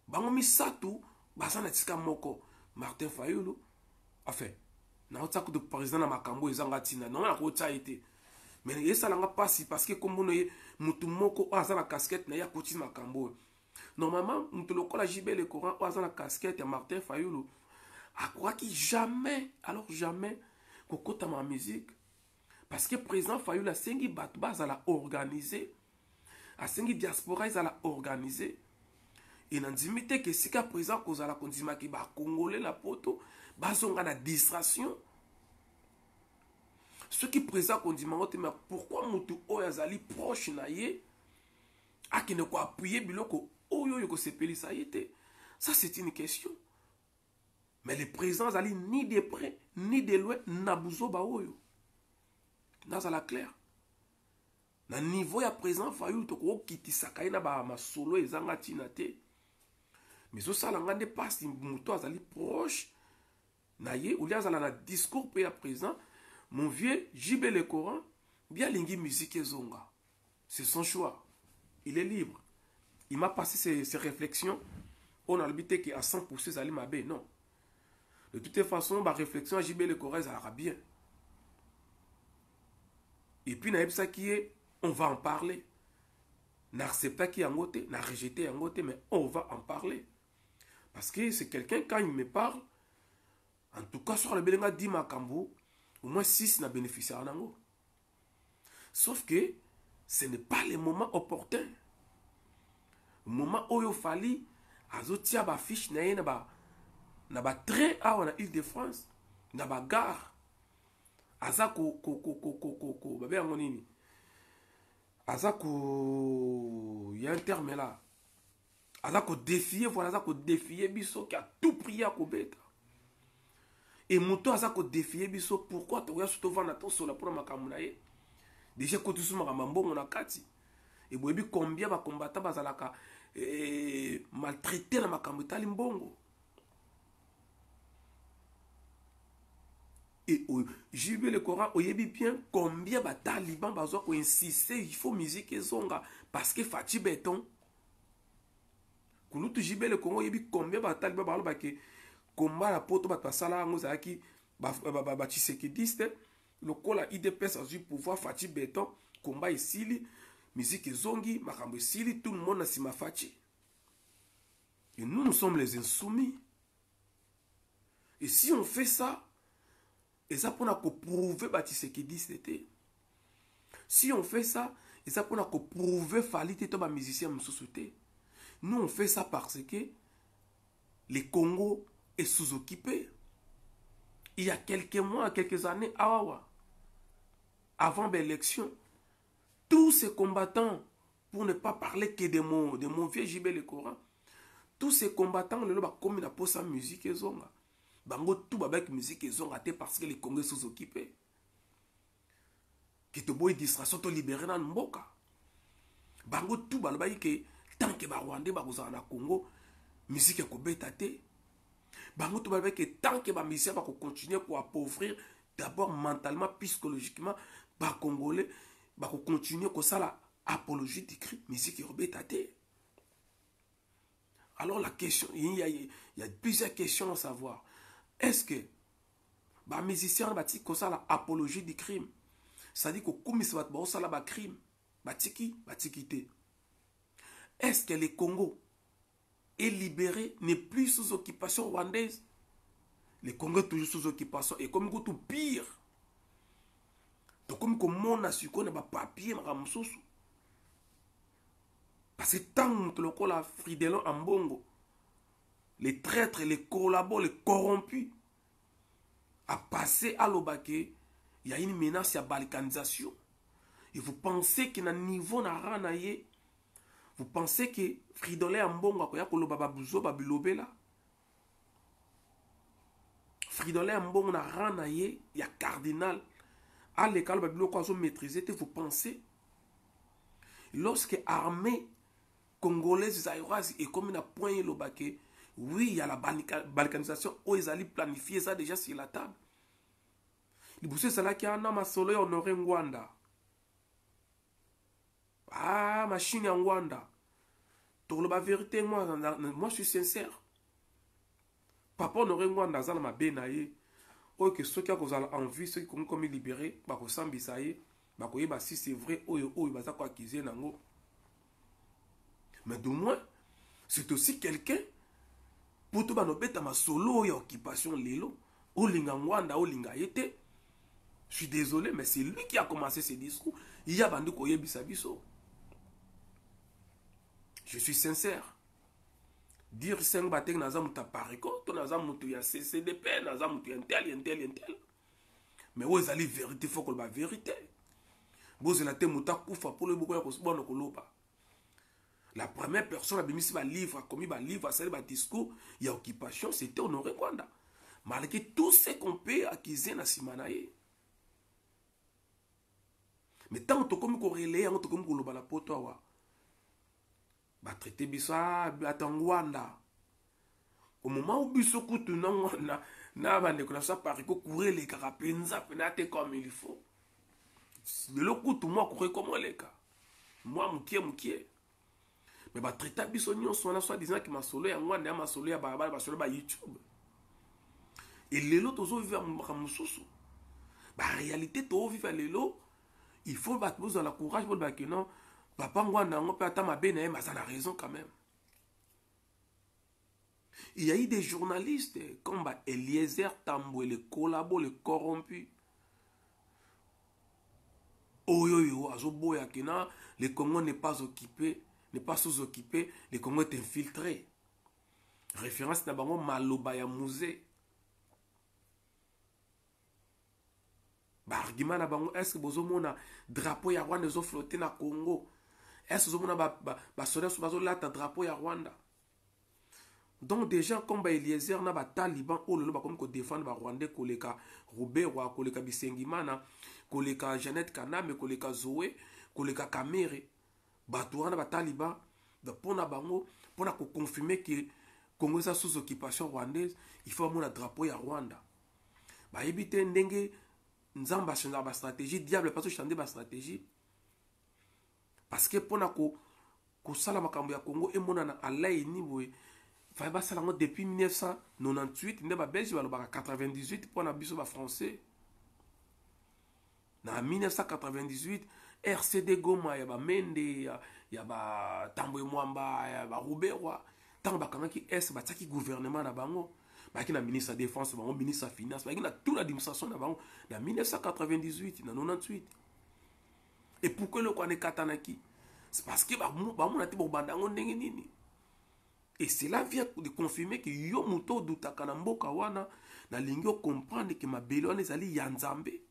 Bango misato baza na esika moko. Martin Fayulu, enfin, naotia kutu président na makambo ezanga ntina nonga, nakotia ye te, mais esalanga mpasi parce que kombo na ye, motu moko oyo aza na casquette na ye akoti makambo oyo. Normalement, moto lokola JB le Coran oyo aza na casquette ya Martin Fayulu akokaki jamais, alors jamais, kokotama na musique, parce que président Fayulu asengi bato bazala organisé, asengi diaspora ezala organisé. E nandimi te ke esika président kozala kondimaki bakongole na poto bazonga na distraction. Soki président kondima yango te, mais pourquoi motu oyo azali proche na ye akende koappuyer biloko oyo kosepelisa ye te? Ça, c'est une question. Mais le président azali ni de près ni de loin na buzoba oyo. Nazala clair, na niveau ya président Fayulu, tokokitisaka ye na bamasolo ezanga ntina te, mais ezosala nga nde mpasi. Moto azali proche na ye, olia azala na discours mpe ya président, mon vieux JB le Coran bi alingi musique ezonga. C'est son choix, il est libre. Il m'a passé ses réflexions. Oyo nalobi te ke à 100 ezali mabe, non. De toute façon, baréflexion ya JB le Coran ezalaka bien. Et puis nayebisaki ye, on va en parler. Naacceptaki yango te, na rejeté yango te, mais on va en parler, parce que c'est quelqu'un, quand il me parle, en tout cas, soki alobeli nga 10 makambo, au moins 6 na bénéficiaka nango. Sauf que ce n'est pas le moment opportun, moment oyo Fally azotia bafiche na ye na batrain awa na Ile de France, na bagare, aza ko ko babe yango nini, aza ko, ya un terme là, aza kodéfier, voilà, aza kodéfier biso ke à tout prix ya kobeta. E moto aza kodéfier biso, pourquoi tokoya so tovanda tosola mpona makambo na ye? Déjà ekoti so makambo ya mbongo na kati. Eboyebi combien bacombattants bazalaka maltraité na makambo etali mbongo. Et JB le Coran, oyebi bien combien bataliban bazwa koinsiste, il faut musique ezonga parce que Fatshi béton. Kulutu JB le Congo, oyebi combien bataliban balobake komba na poto, bato basala yango ezalaki. Batshisekidiste ba, ba, lokola UDPS azwi pouvoir, Fatshi béton, combat esili, musique ezongi, makambo esili, tout le monde na nsima Fatshi. Et nous, nous sommes les insoumis. Et si on fait ça, eza mpona koprouver batshisekidiste te. Si on fait ça, eza mpona koprouver Fally te to bamusicien mosusu te. Nous, on fait ça parce que le Congo est sous-occupé. Il y a quelques mois, quelques années, awawa, avant l'élection, tous ces combattants, pour ne pas parler que de mon vieux JB le Coran, tous ces combattants lelo bakomi na posa musique ezonga. Bango tout babaki musique ezonga te parce que le Congo est sous-occupé, ke toboyi distraction, tolibérer nanu mboka. Bango tout balobaki ke tant que Barwandais bakozala na Congo, musique ekobeta te. Bango tout balobaki ke tant que bamusicien bakocontinuer koappauvrir d'abord mentalement, psychologiquement Bacongolais, bakocontinuer kosala apologie du crime, musique ekobeta te. Alors la question, il y a plusieurs questions à savoir. Est-ce que bamusicien wana batiki kosala apologie du crime, c'est-à-dire kokumisa bato baosala bacrime? Batiki, batiki te? Est-ce que le Congo est libéré, n'est plus sous occupation rwandaise? Le Congo est toujours sous occupation. Ekomi kutu pire, tokomi komona sikoyo na bapapier makambo mosusu, parce que ntango moto lokola Fridolin Ambongo, les traîtres, les collabos, les corrompus, a passé aloba ke il y a une menace ya balkanisation, et vous pensez que na niveau na rang na ye, vous pensez que Fridolin Ambongo akoya koloba babuzo babilobela? Fridolin Ambongo na rang na ye ya cardinal aleka aloba biloko azomaîtrise te? Vous pensez, lorsque armée congolaise zaïroise ekomi na point eloba ke oui, il y a la balkanisation oyo ezali planifié, eza déjà sur la table, liboso ezalaki wana masolo ya Honoré Ngbanda, ah, machine ya Ngbanda. Tokoloba vérité, moi je suis sincère. Papa Honoré Ngbanda aza na mabe na ye oyo ke soki akozala en vie, soki Kongo komi libéré, bakosambisa ye, bakoyeba si c'est vrai oyo oyo baza koaccuser nango. Mais du moins, c'est aussi quelqu'un po to banobeta masolo oyo ya occupation lelo. Olinga Ngbanda, olinga ye te, je suis désolé, mais c'est lui qui a commencé ce discours. Ya bandi koyebisa biso. Je suis sincère, dire 5 batenge, naza moto ya Apareco to naza moto ya CCDP, naza moto ya un tel, ya un tel, ya un tel, mais oyo ezali vérité, faut koloba vérité. Bozela te moto akufa mpo loyebi bokoya bona koloba. La première personne abimisi balivre, akomi balivre, asali badiscours ya occupation, c'était Honoré Ngbanda, malgré tout ce qu'on peut accuser na nsima na ye. Mais ntango tokomi korelayer yango, tokomi koloba na Poto awa, batraiter biso ata Ngbanda. Au moment où biso kutu na bandeko na biso Apareco, courant elekaka mpenza mpena te comme il faut. Lelo kutu mwa courant ekomo eleka mwa mokie mokie, mais batraiter biso nyonso wana soi-disant ke masolo ya Ngbanda, ya masolo ya balabala, masolo ya baYouTube. Elelo tozovivre makambo mosusu, baréalité tozovivre lelo. Il faut bato bozala courage, bolobaki non, papa Ngbanda yango mpe ata mabe na ye, aza na raison quand même. Il y a eu des journalistes comme bah, Eliezer Tambwe, le collabo, le corrompu. Oyo azoboya kena le Congo n'est pas occupé, n'est pas sous-occupé, le Congo est infiltré. Référence na bango maloba ya Mzee. Baargument na bango: est ce que bozomona drapeau ya Rwanda ezoflotter na Congo? Est ce ozomona basoda so bazolata drapeau ya Rwanda? Donc des gens comme baeliezer na bataliban oyo lelo bakomi kodéfendre Barwandais koleka Ruberwa, koleka Bisengimana, koleka Jeannette Kaname, koleka Zoe, koleka Kamerhe, bato wana bataliban, mpona bango, mpona koconfirmer ke Congo eza sous occupation rwandaise, il faut bamona drapeau ya Rwanda. Bayebi te ndenge Nzambe achangeaka bastratégie, diable mpe azochanger bastratégie, parce que mpona kosala makambo ya Congo emonana alaini boye. Fallait basala yango depuis 1998 nde babelge balobaka 98 mpo na biso bafrançais. Na 1998 RCD Goma ya bamende ya, ya batambwe mwamba ya baruberwa ntango bakangaki est batiaki gouvernement na bango bayaki na ministre ya défense bango ministre ya finance bayaki na tout l'administration na bango na 1998 na 98. Et pourquoi eloko wana ekatanaki? C'est parce que bamona te bokobanda yango ndenge nini. Et cela vient de confirmer que yo moto odutaka na mboka wana, nalingi ocomprendre ke mabele wana ezali ya Nzambe.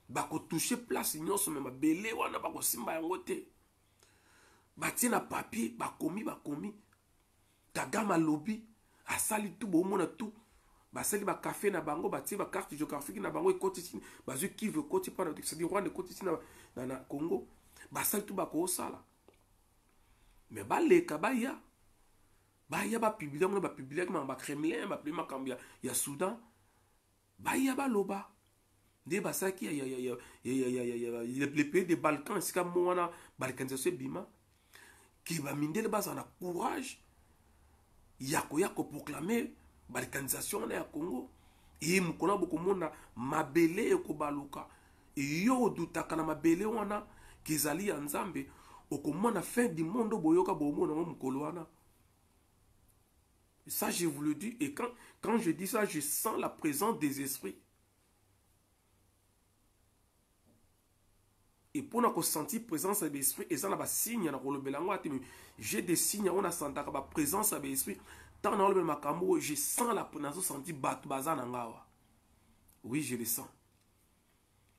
Bakotouche place nyonso me mabele wana bakosimba yango te. Batie na papier, bakomi bakomi. Kagame alobi, asali tout, bomona tout. Basali ba café na bango, batie ba carte géographique na bango ekoti ti, bazwi Kivu ekoti pa na, c'est-à-dire Rwanda ekoti ti na, na, na Congo. Basali tout bakosala. Mais baleka baya. Baya ba publier ngo, ba publier ba Kremlin, ba publier makambo ya, ya Soudan. Baya baloba. Nde basalaki ya, ya, ya, ya, ya, ya, ya, ya, ya, les pays des Balkans, esika mo wana balkanisation ebima. Ke ba mindele bazala na courage ya koya koproclamer balkanisation wana ya Congo. E mokolo bokomona mabele ekobaluka. E yo odutaka na mabele wana kezali ya Nzambe, okomona fin du monde boyoka bomona ngo mokolo wana. Ça, je vous le dis, et quand, quand je dis ça, je sens la présence des esprits. Et pour nous sentir présence des esprits, et ça n'a pas signe, na kolobela ngo ate, mais j'ai des signes, on a senti la présence des esprits. Tant na lobela makambo, je sens la présence, senti bato baza na ngawa. Oui, je le sens.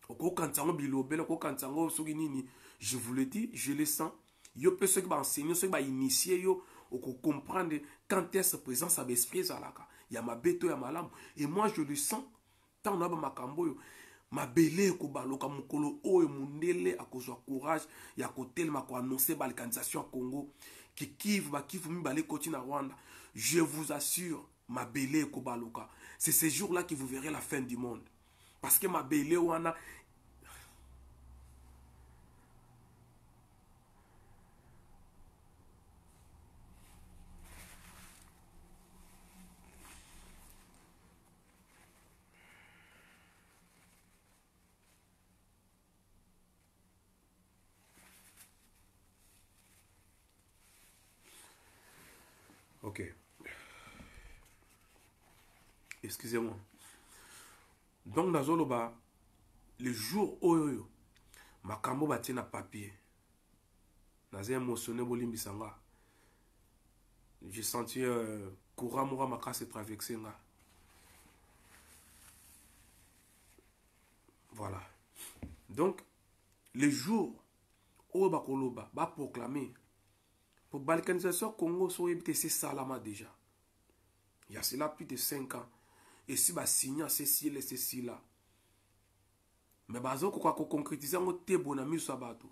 Okokanisa yango bilobela, okokanisa yango soki nini, je vous le dis, je le sens. Yo pe soki ba enseigner, soki ba initier yo, oko comprendre quand est-ce présence ya esprit ezalaka, ya mabe to ya malamu. Et moi je le sens. Tant na ba makambo yo, mabele ekobaloka mokolo oyo mundele akozwa courage ya kotelema ko annoncer balkanisation ya Congo, ki Kivu, ba Kivu mibale ekoti na Rwanda. Je vous assure, mabele ekobaloka. C'est ce jour-là que vous verrez la fin du monde. Parce que mabele wana Ok. Excusez-moi. Donc, nazoloba, le jour oyo, makambo batie na papier. Naza émotionné bolimbisa nga. J'ai senti euh, courant moko makasi traverser nga. Voilà. Donc, le jour oyo bakoloba, ba proclamer pour balkanisation Congo so yebi te salama déjà. Il y a cela plus de 5 ans. Et si ba signa ceci et ceci là. Mais bazo koka ko concrétiser ngo te bona miso bato.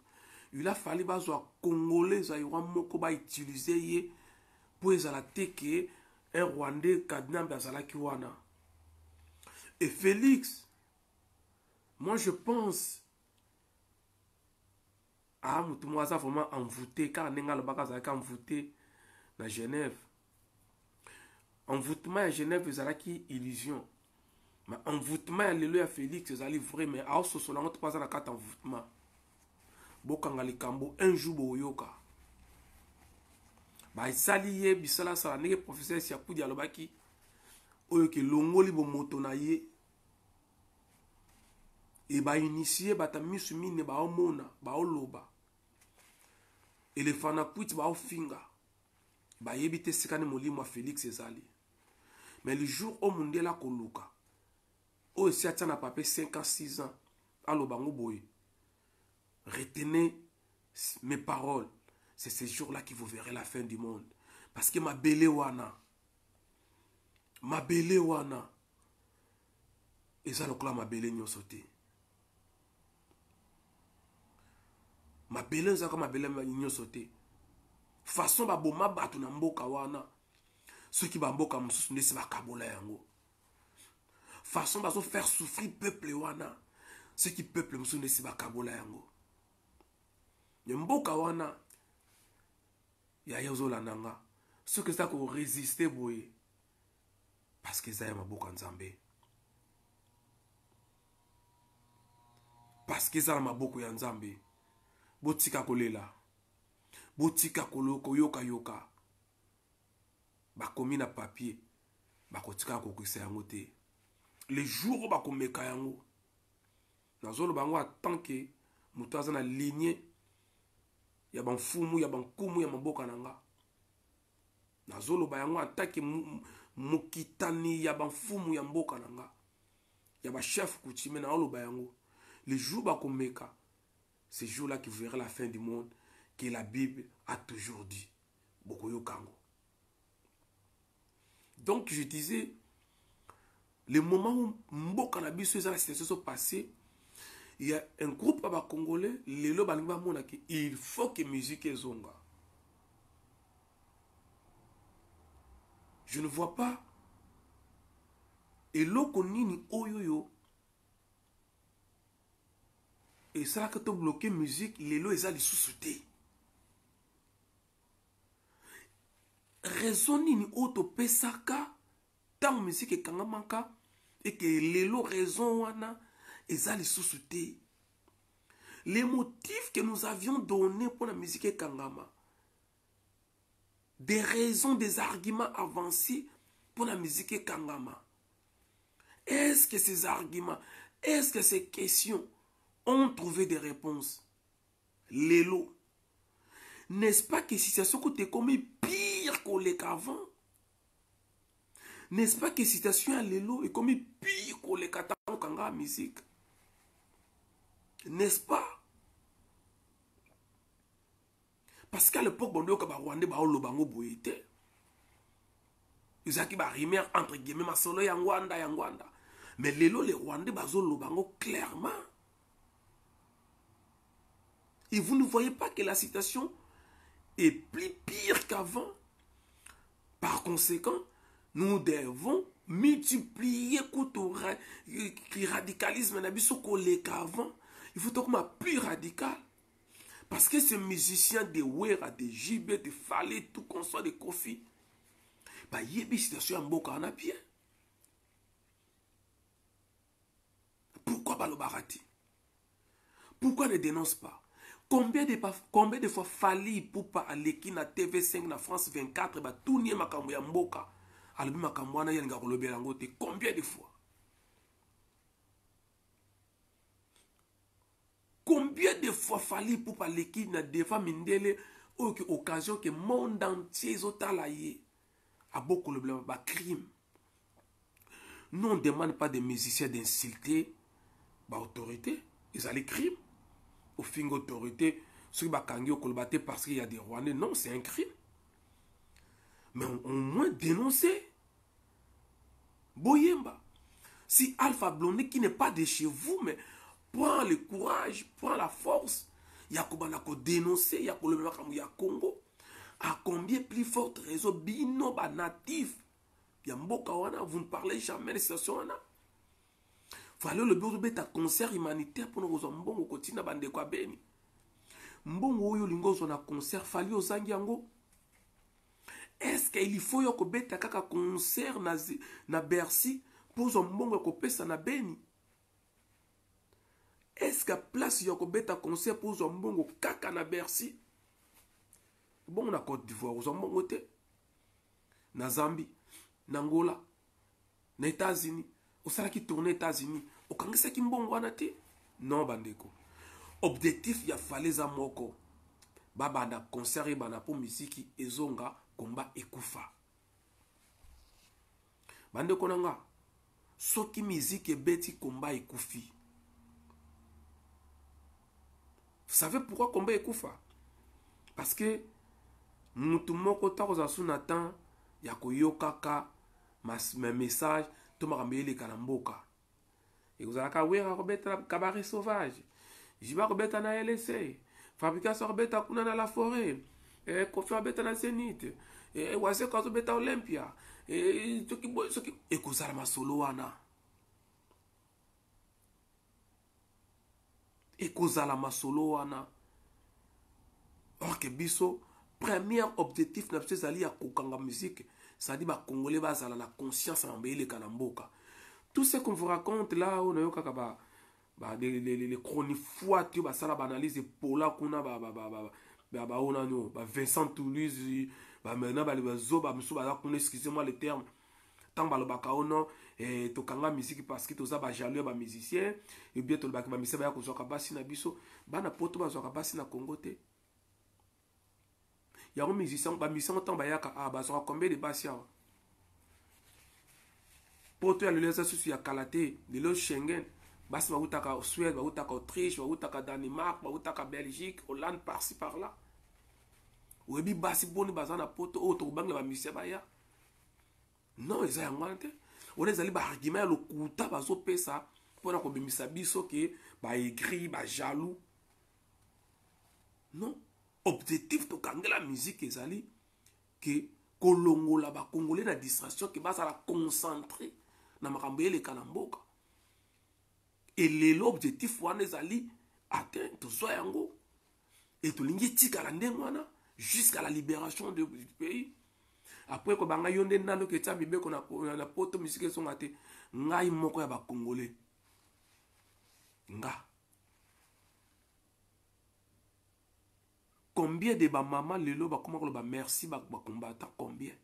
Il a fallu bazwa congolais zaïrois moko ba utiliser ye pour ezala te ke un Rwandais Kadnambe azalaki wana. Et Félix, moi je pense ah mutu moko aza vraiment envoûté car ndenge alobaka azalaki envoûté na Genève. Envoûtement ya Genève ezalaki illusion. Mais envoûtement ya lelo ya Félix ezali vrai, mais aososola yango to aza na kati envoûtement. Bokanga likambo un jour boyoka. Basali ye bisala sala ndenge professeur Siakudi alobaki oyo ke longoli bomoto na ye. E ba initier bata misu mine ba omona, ba oloba. Éléphant na kwiti ba ofinga. Ba yebi te sika ni molimo ya Félix ezali. Mais le jour où mundela koluka, oyo esi atia na papier 5 ans, 6 ans, aloba ngo boye. Retenez mes paroles. C'est ce jour-là que vous verrez la fin du monde. Parce que mabele wana, mabele wana, eza lokola mabele nyonso te. Mabele eza kaka mabele nyonso te. Façon baboma bato na mboka wana, soki ba mboka mosusu nde se bakabola yango. Façon bazo faire souffrir peuple wana, soki peuple mosusu nde se bakabola yango. Mais mboka wana, yaya ozolanda nga. Soki eza ko résister boye, parce que eza ya maboko ya Nzambe. Parce que eza na maboko ya Nzambe. Botika kolela, botika koyokayoka. Bakomi na papier, bakotika kokokisa yango te. Le jour oyo bakomeka yango, nazoloba yango en tant que moto aza na lignée ya bamfumu ya bankumu ya maboka na nga. Nazoloba yango en tant que mokitani ya bamfumu ya mboka na nga, ya ba chef coutumier, nazoloba yango. Le jour bakomeka, ce jour-là qui verra la fin du monde, que la Bible a toujours dit. Bokoyoka yango. Donc je disais, le moment où mboka na biso eza na situation passée, il y a un groupe ya ba Congolais lelo balingi bamona ke il faut que musique ezonga. Je ne vois pas eloko nini oyo yo esalaka to bloquer musique lelo eza lisusu te. Raison nini oyo topesaka ntango musique ekangamaka eke lelo raison wana eza lisusu te. Les motifs que nous avions donnés pour la musique ekangama, des raisons, des arguments avancés pour la musique ekangama, est-ce que ces arguments, est-ce que ces questions ont trouvé des réponses? Lelo, n'est-ce pas que situation kote ekomi pire koleka avant? N'est-ce pas que situation ya lelo ekomi pire koleka ntango kanga musique? N'est-ce pas? Parce qu'à l'époque, bandoyoka ba Rwandais baoloba yango boye te. Ezalaki ba rumeur entre guillemets, masolo ya Ngwanda ya Ngwanda. Mais lelo les Rwandais bazoloba yango clairement. Et vous ne voyez pas que la situation est plus pire qu'avant? Par conséquent, nous devons multiplier kutu radicalisme na biso koleka avant. Il faut tokoma plus radical. Parce que ces musiciens de Wera, de JB, de Fally, tout qu'on soit de Koffi, bah, yebi situation ya mboka wana bien. Pourquoi balobaka te? Pourquoi ne dénonce pas? Combien de fois Fally Ipupa aleki na TV5 na France 24 ba tourner makambo ya mboka, alobi makambo wana ye alinga kolobela yango te? Combien de fois? Combien de fois Fally Ipupa aleki na devant mindele oyo ke occasion ke monde entier ezotala ye abokolobela ba crime? Nous, on ne demande pas des musiciens d'insulter ba autorité, ils allaient crime. Au fin autorité, ceux qui bakangi au kolobate parce qu'il y a des Rwandais, non, c'est un crime. Mais au moins dénoncer. Boyemba. Si Alpha Blondy, qui n'est pas de chez vous, mais prend le courage, prend la force, Yakuba n'a qu'à dénoncer, Yakuba n'a qu'à Congo. À combien plus forte raison, bino ba natif, ya mboka wana, vous ne parlez jamais de situation wana. Fallait le bureau beta concert humanitaire pour nous kozwa mbongo kotina bandeko ya Beni. Mbongo oyo olingi ozwa na concert, fallait ozangi yango. Est-ce qu'il faut yo kobeta kaka concert na Bercy pour ozwa mbongo ya kopesa na Beni? Est-ce que place ya kobeta concert pour ozwa mbongo kaka na Bercy? Bongo na Côte d'Ivoire ozwa mbongo te? Na Zambie, na Angola, na États-Unis, osalaki tournée États-Unis, okangisaki mbongo wana te? Non bandeko. Objectif ya Fally eza moko. Babanda concert ebanda po musique ezonga komba ekufa. Bandeko na nga, soki musique ebeti komba ekufi. Vous savez pourquoi komba ekufa? Parce que mutu moko tango ozala su na temps ya koyokaka ma message to makambo eleka na mboka. Ekozalaka Wera kobeta cabaret sauvage, Jiba kobeta na LSA, Fabrikas kobeta kuna na la forêt, Koffi kobeta na Zénith, Wazekwa azobeta Olympia, soki boye, soki ekozala masolo wana. Ekozala masolo wana. Or que biso Premier objectif na biso ezali ya kokanga musique, c'est-à-dire ba Congolais bazala na conscience ya mambo eleka na mboka. Tout ce qu'on vous raconte là, oyo nayokaka ba ba les chronifoites oyo basala ba analyse epola kuna, ba ba ba ba ba ba oyo nani oyo ba Vincent Toulouse, ba maintenant ba bazoba mosusu baza kuna, excusez-moi le terme, ntango balobaka o non, tokanga musique parce que toza bajaloux ya bamusicien, ou bien tolobaka bamusicien baya kozwaka basi na biso. Bana Poto bazwaka basi na Congo te. Yango musicien, bamusicien ntango bayaka awa, bazwaka combien de basi awa? Poto ya lelo eza susu ya kala te. Lelo Schengen, basi bautaka Suède, bautaka Autriche, bautaka Danemark, bautaka Belgique, Hollande, par-ci par-là. Oyebi basi boni baza na Poto oyo tokobangela bamusicien baya? Non, eza yango wana te. Wana ezali baargument ya lokuta bazopesa mpona kobimisa biso ke baaigris, bajaloux. Non, objectif tokangela musique ezali ke kolongola bakongolais na distraction, ke bazala concentré na makambo eleka na mboka. Elelo objectif wana ezali atteint, tozwa yango e tolingi etikala ndenge wana jusqu'à la libération du pays. Après kobanga yo nde nano ke tia mibeko na Poto, musique ezonga te. Ngai moko ya bakongolais, nga combien de bamama lelo bakoma koloba merci bacombattant? Combien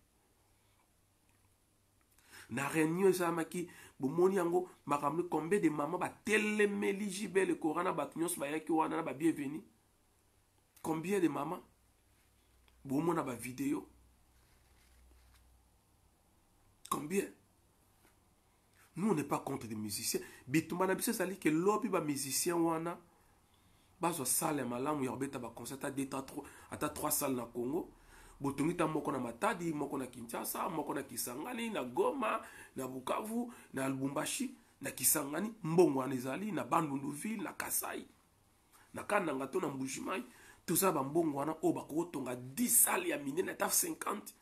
na réunion esalamaki bomoni yango makambo? Combien de mama batelemeli JB Ekora na bato nyonso bayaki wana na babienvenu? Combien de mama bomona bavideo? Combien? Nous, on n'est pas contre des musiciens. Bitumba na biso ezali ke lobi bamusicien wana bazwa salle ya malamu ya kobeta baconcert, ata 2, ata 3 salle na Congo. Botongi ta moko na Matadi, moko na Kinshasa, moko na Kisangani, na Goma, na Bukavu, na Lubumbashi, na Kisangani. Mbongo wana ezali na Bandunduville, na Kasai, na Kananga to na Mbujimai. Toza bambongo wana oyo bakokotonga 10 salle ya minene, ata 50,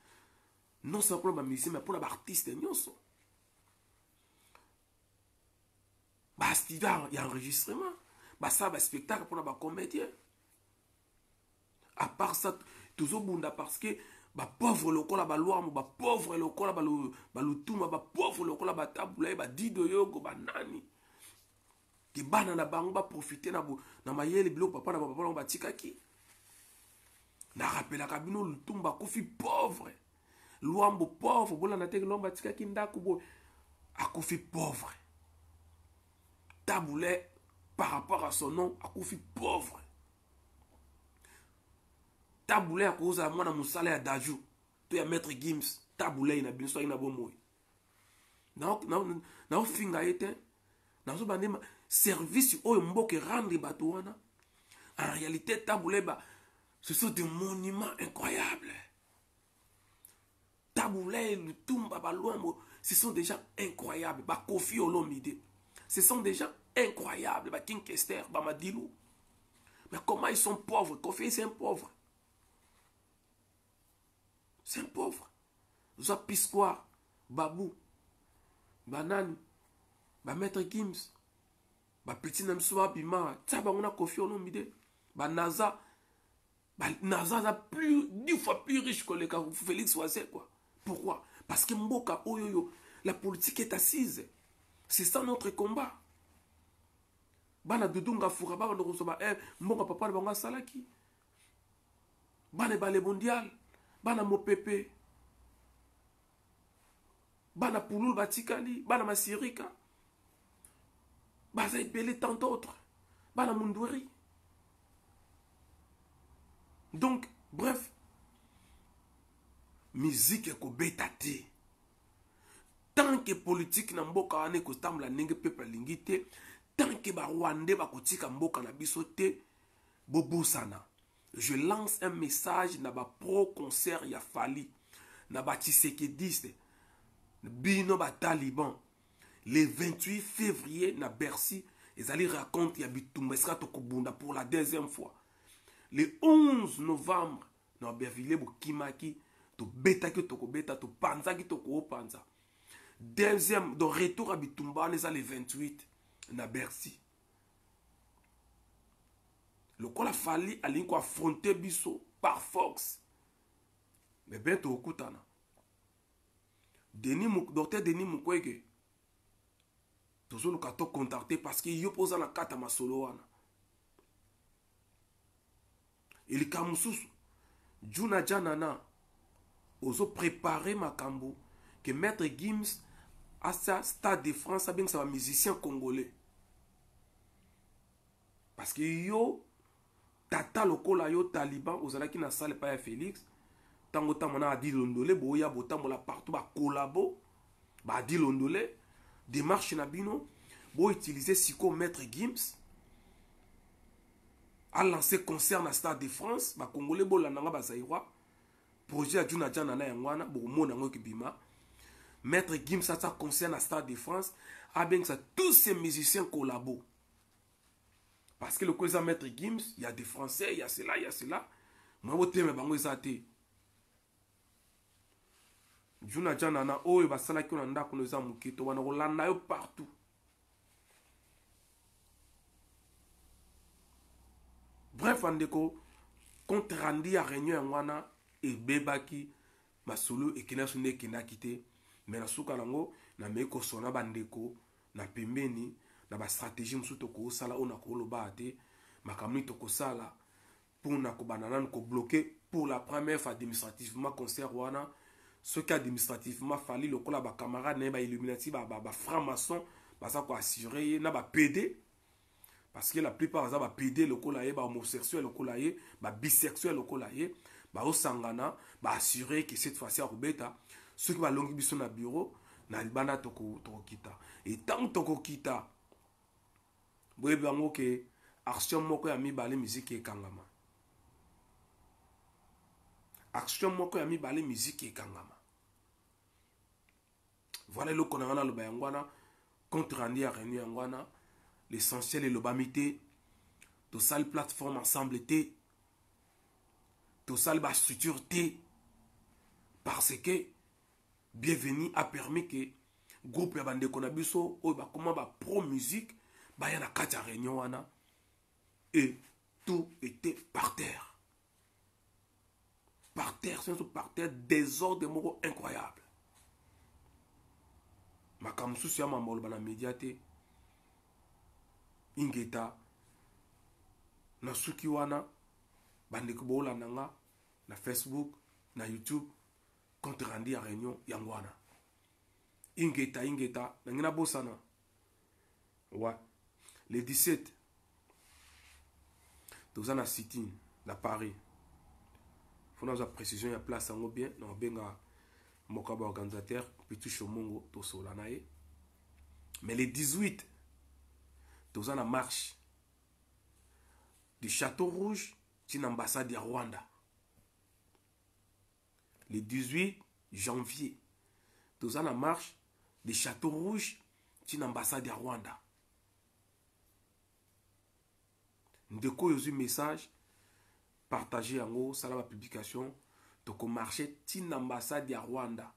non seulement mpona bamusicien mais mpona baartiste nyonso, bastudio ya enregistrement, basala baspectacle mpona bacomédien. À part ça, tozobunda parce que bapauvre lokola baLwambo, bapauvre lokola baLutumba, bapauvre lokola baTabu Ley, baDido Yogo, banani, ke bana na bango baprofite na mayele, biloko papa na bapapa bango batikaki. Narapelaka bino, Lutumba akufi pauvre, Lwambo pauvre. Bolanda teke Lwambo atikaki ndako boye, akufi pauvre. Tabu Ley, par rapport à son nom, akufi pauvre. Tabu Ley akozala mwana mosala ya Dadju to ya Maître Gims. Tabu Ley na bino, soki na bomoi, naofinga ye te, nazoba nde service oyo mboka erendre bato wana. En réalité, Tabu Ley ba, ce sont des monuments incroyables. Tabu Ley, Lutumba, baLwambo, ce sont des gens incroyables. BaKoffi Olomide, ce sont des gens incroyables. BaKing Kester, baMadilu, mais comment ils sont pauvres? Kofi, c'est un pauvre, c'est un pauvre. Zwa Pisquoir, Babu, banani, bamaître Gims, bapeti na biso babima, tia bango na Kofi Olomide, banaza naza aza plus 10 fois plus riche koleka Félix Wazekwa. Pourquoi? Parce que mboka oyo oyo la politique est assise. C'est ça notre combat. Bana Dudu Ngafura babanda kozwa ba mbongo papa na bango asalaki, bana Ebale Mondial, bana Mopepe, bana Pululu batikali, bana Masirika baza ebele, tant d'autres, bana Mundweri. Donc bref, musique ekobeta te tant que politique na mboka wana ekotambola ndenge peuple alingi te, tant que barwandais bakotika mboka na biso te. Bobosana, je lance un message na bapro concert ya Fally, na batshisekediste, bino bataliban. Le 28 février na Bercy ezali raconte ya bitumba, esika tokobunda pour la deuxième fois. Le 11 novembre na Aubervilliers, bokimaki, tobetaki, tokobeta, topanzaki, tokopanza. Deuxième, donc retour ya bitumba wana eza le 28 na Bercy. Lokola Fally alingi koaffronter biso par force. Mais bien tokokutana. Denis, docteur Denis Mukwege, tozoluka to contacter parce que yo mpo oza na kati ya masolo wana. Elika mosusu Juna Janana ozo préparer makambo que Maître Gims asa Stade de France abengisa ba musiciens congolais parce que yo tata lokola yo taliban ozalaki na salle epai ya Félix ntango otambola na Adi Londole, boya botambola partout bakolabo baadi Londole. Démarche na bino boutiliser sikoyo Maître Gims a lancé concert na Stade de France. Bacongolais bolanda nga, bazaïrois, projet ya Juna Jana na yango wana bokomona yango ekobima. Maître Gims atia concert na Stade de France, abengisa tous ces musiciens collabo parce que lokola eza Maître Gims, il y a des Français, il y a cela, il y a cela. Mwa botema bango eza te. Juna Jana na oyo basalaki na ndako no eza moke to wana kolanda yo partout. Bref, bandeko, compte rendu ya réunion yango wana ebebaki, masolo ekendaki so nde ekendaki te. Me na suka nango namei kosona bandeko na pembeni na bastratégie mosusu tokosala oyo nakoloba te. Makambo nini tokosala mpona kobanda nanu kobloquer pour la première fois administrativement concert wana? Soki administrativement Fally lokola bacamarade na ye bailluminati, bafranc maçon baza koassure ye na bapd, parce que la plupart baza bapd lokola ye, bahomosexuel lokola ye, babisexuel lokola ye, baosangana baassure ke cette fois-ci akobeta. Soki balongi biso na bureau na libanda, tokokita. Etango tokokita, boyebi yango ke action moko ya mibale, miziki ekangama. Action moko ya mibale, miziki ekangama. Voilà, eloko na nga naloba yango wana. Compte rendu ya réunion yango wana. L'essentiel elobami te. Tosali plateforme ensemble te, tosali bastructure te, parce que Bienvenu a permis que groupe ya bandeko na biso oyo bakoma ba pro musique baya na kati ya réunion wana et tout était par terre, par terre, surtout par terre, désordre moko incroyable. Makambo mosusu ya mama oloba na média te. Ingeta na suki wana. Bandeko boolanda nga na Facebook, na YouTube, compte rendu ya réunion yango wana. Ingeta, ingeta. Nangi nabosana wa le 17 toza na sit-in na Paris. Faut nazwa précision ya place yango bien na obenga moko ya baorganisateur Pitu Shomongo, tosola na ye. Mais le 18 toza na marche du Château Rouge ntina ambassade ya Rwanda. Le 18 janvier toza na marche de Château Rouge ntina ambassade ya Rwanda. Ndeko oyo ozwi message, partage yango, sala bapublication. Tokomarche ntina ambassade ya Rwanda,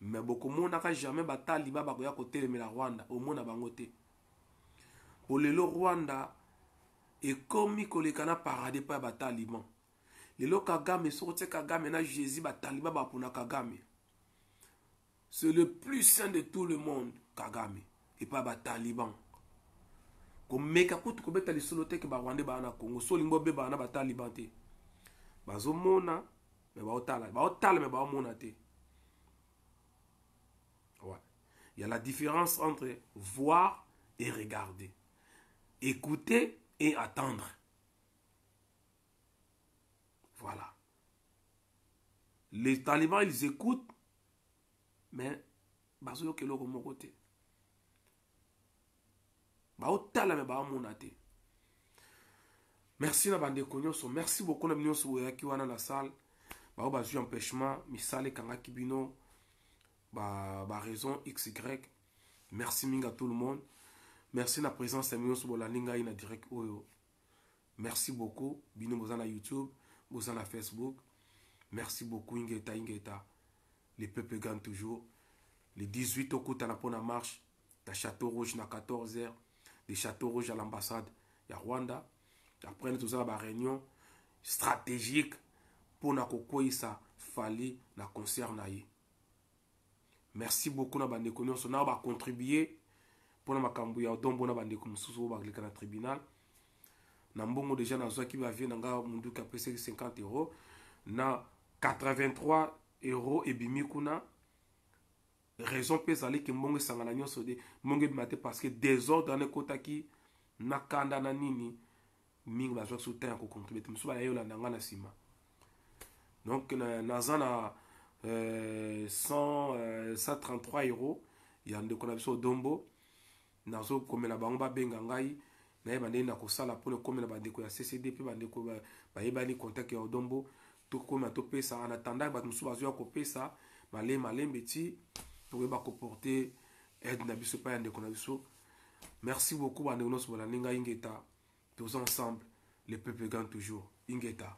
me bokomonaka jamais bataliba bakoya kotelemela Rwanda. Omona bango te, po lelo Rwanda ekomi koleka na parade mpo ya bataliban. Lelo Kagame, soki otie Kagame na Jésus, bataliba bapona Kagame. C'est le plus saint de tout le monde, Kagame, epai bataliban. Komeka kutu kobeta lisolo te ke barwandais baa na Congo. So olingi obebana na bataliban te, bazomona me baotala, baotala me baomona te. Ouais. Il y a la différence entre voir et regarder, écouter et attendre. Voilà, les talibans, ils écoutent, mais bazoyoka eloko moko te. Baotala me baomona te. Merci na bandeko nyonso, merci beaucoup na bino nyonso boyaki wana na salle. Bao bazwi empêchement, misala ekangaki bino, ba raison xy. Merci mingi à tout le monde. Merci na présence ya bino nyonso bolandi ngai na direct oyo. Merci beaucoup bino boza na YouTube, boza na Facebook. Merci beaucoup. Ingeta, ingeta. Le peuple gagne toujours. Le 18 okutana mpona marche na Château Rouge na 14 heures, de Château Rouge à l'ambassade ya Rwanda. Après, toza na baréunion stratégique. mpo na kokweyisa Fally na concert na ye. Merci beaucoup na bandeko nyonso na bacontribue mpona makambo ya Odombo na bandeko mosusu oyo baleka na tribunal. Na mbongo deja nazwaki, bavie na nga munduki apesaki 50 euro na 83 euro ebimi kuna. Raison mpe ezali ke mbongo esangana nyonso de mbongo ebima te, parce que désordre wana ekotaki na kanda na nini mingi, bazwaki so temps ya kocontribue te. Mosusu bayayi olanda nga na nsima. Donc naza na 100, 133 euro ya ndeko na biso Odombo. Nazokomela bango, babenga ngai, nayeba ndenge na kosala mpona ekomela bandeko ya CCD mpe bandeko bayebani contact ya Odombo. Tokóma topesa en attendant bato mosusu bazoya kopesa malembe malembe ti tokoyeba koporte aide na biso epai ya ndeko na biso. Merci beaucoup, bandeko nyonso bolandi ngai. Ingeta, toza ensemble, le peuple gagne toujours. Ingeta.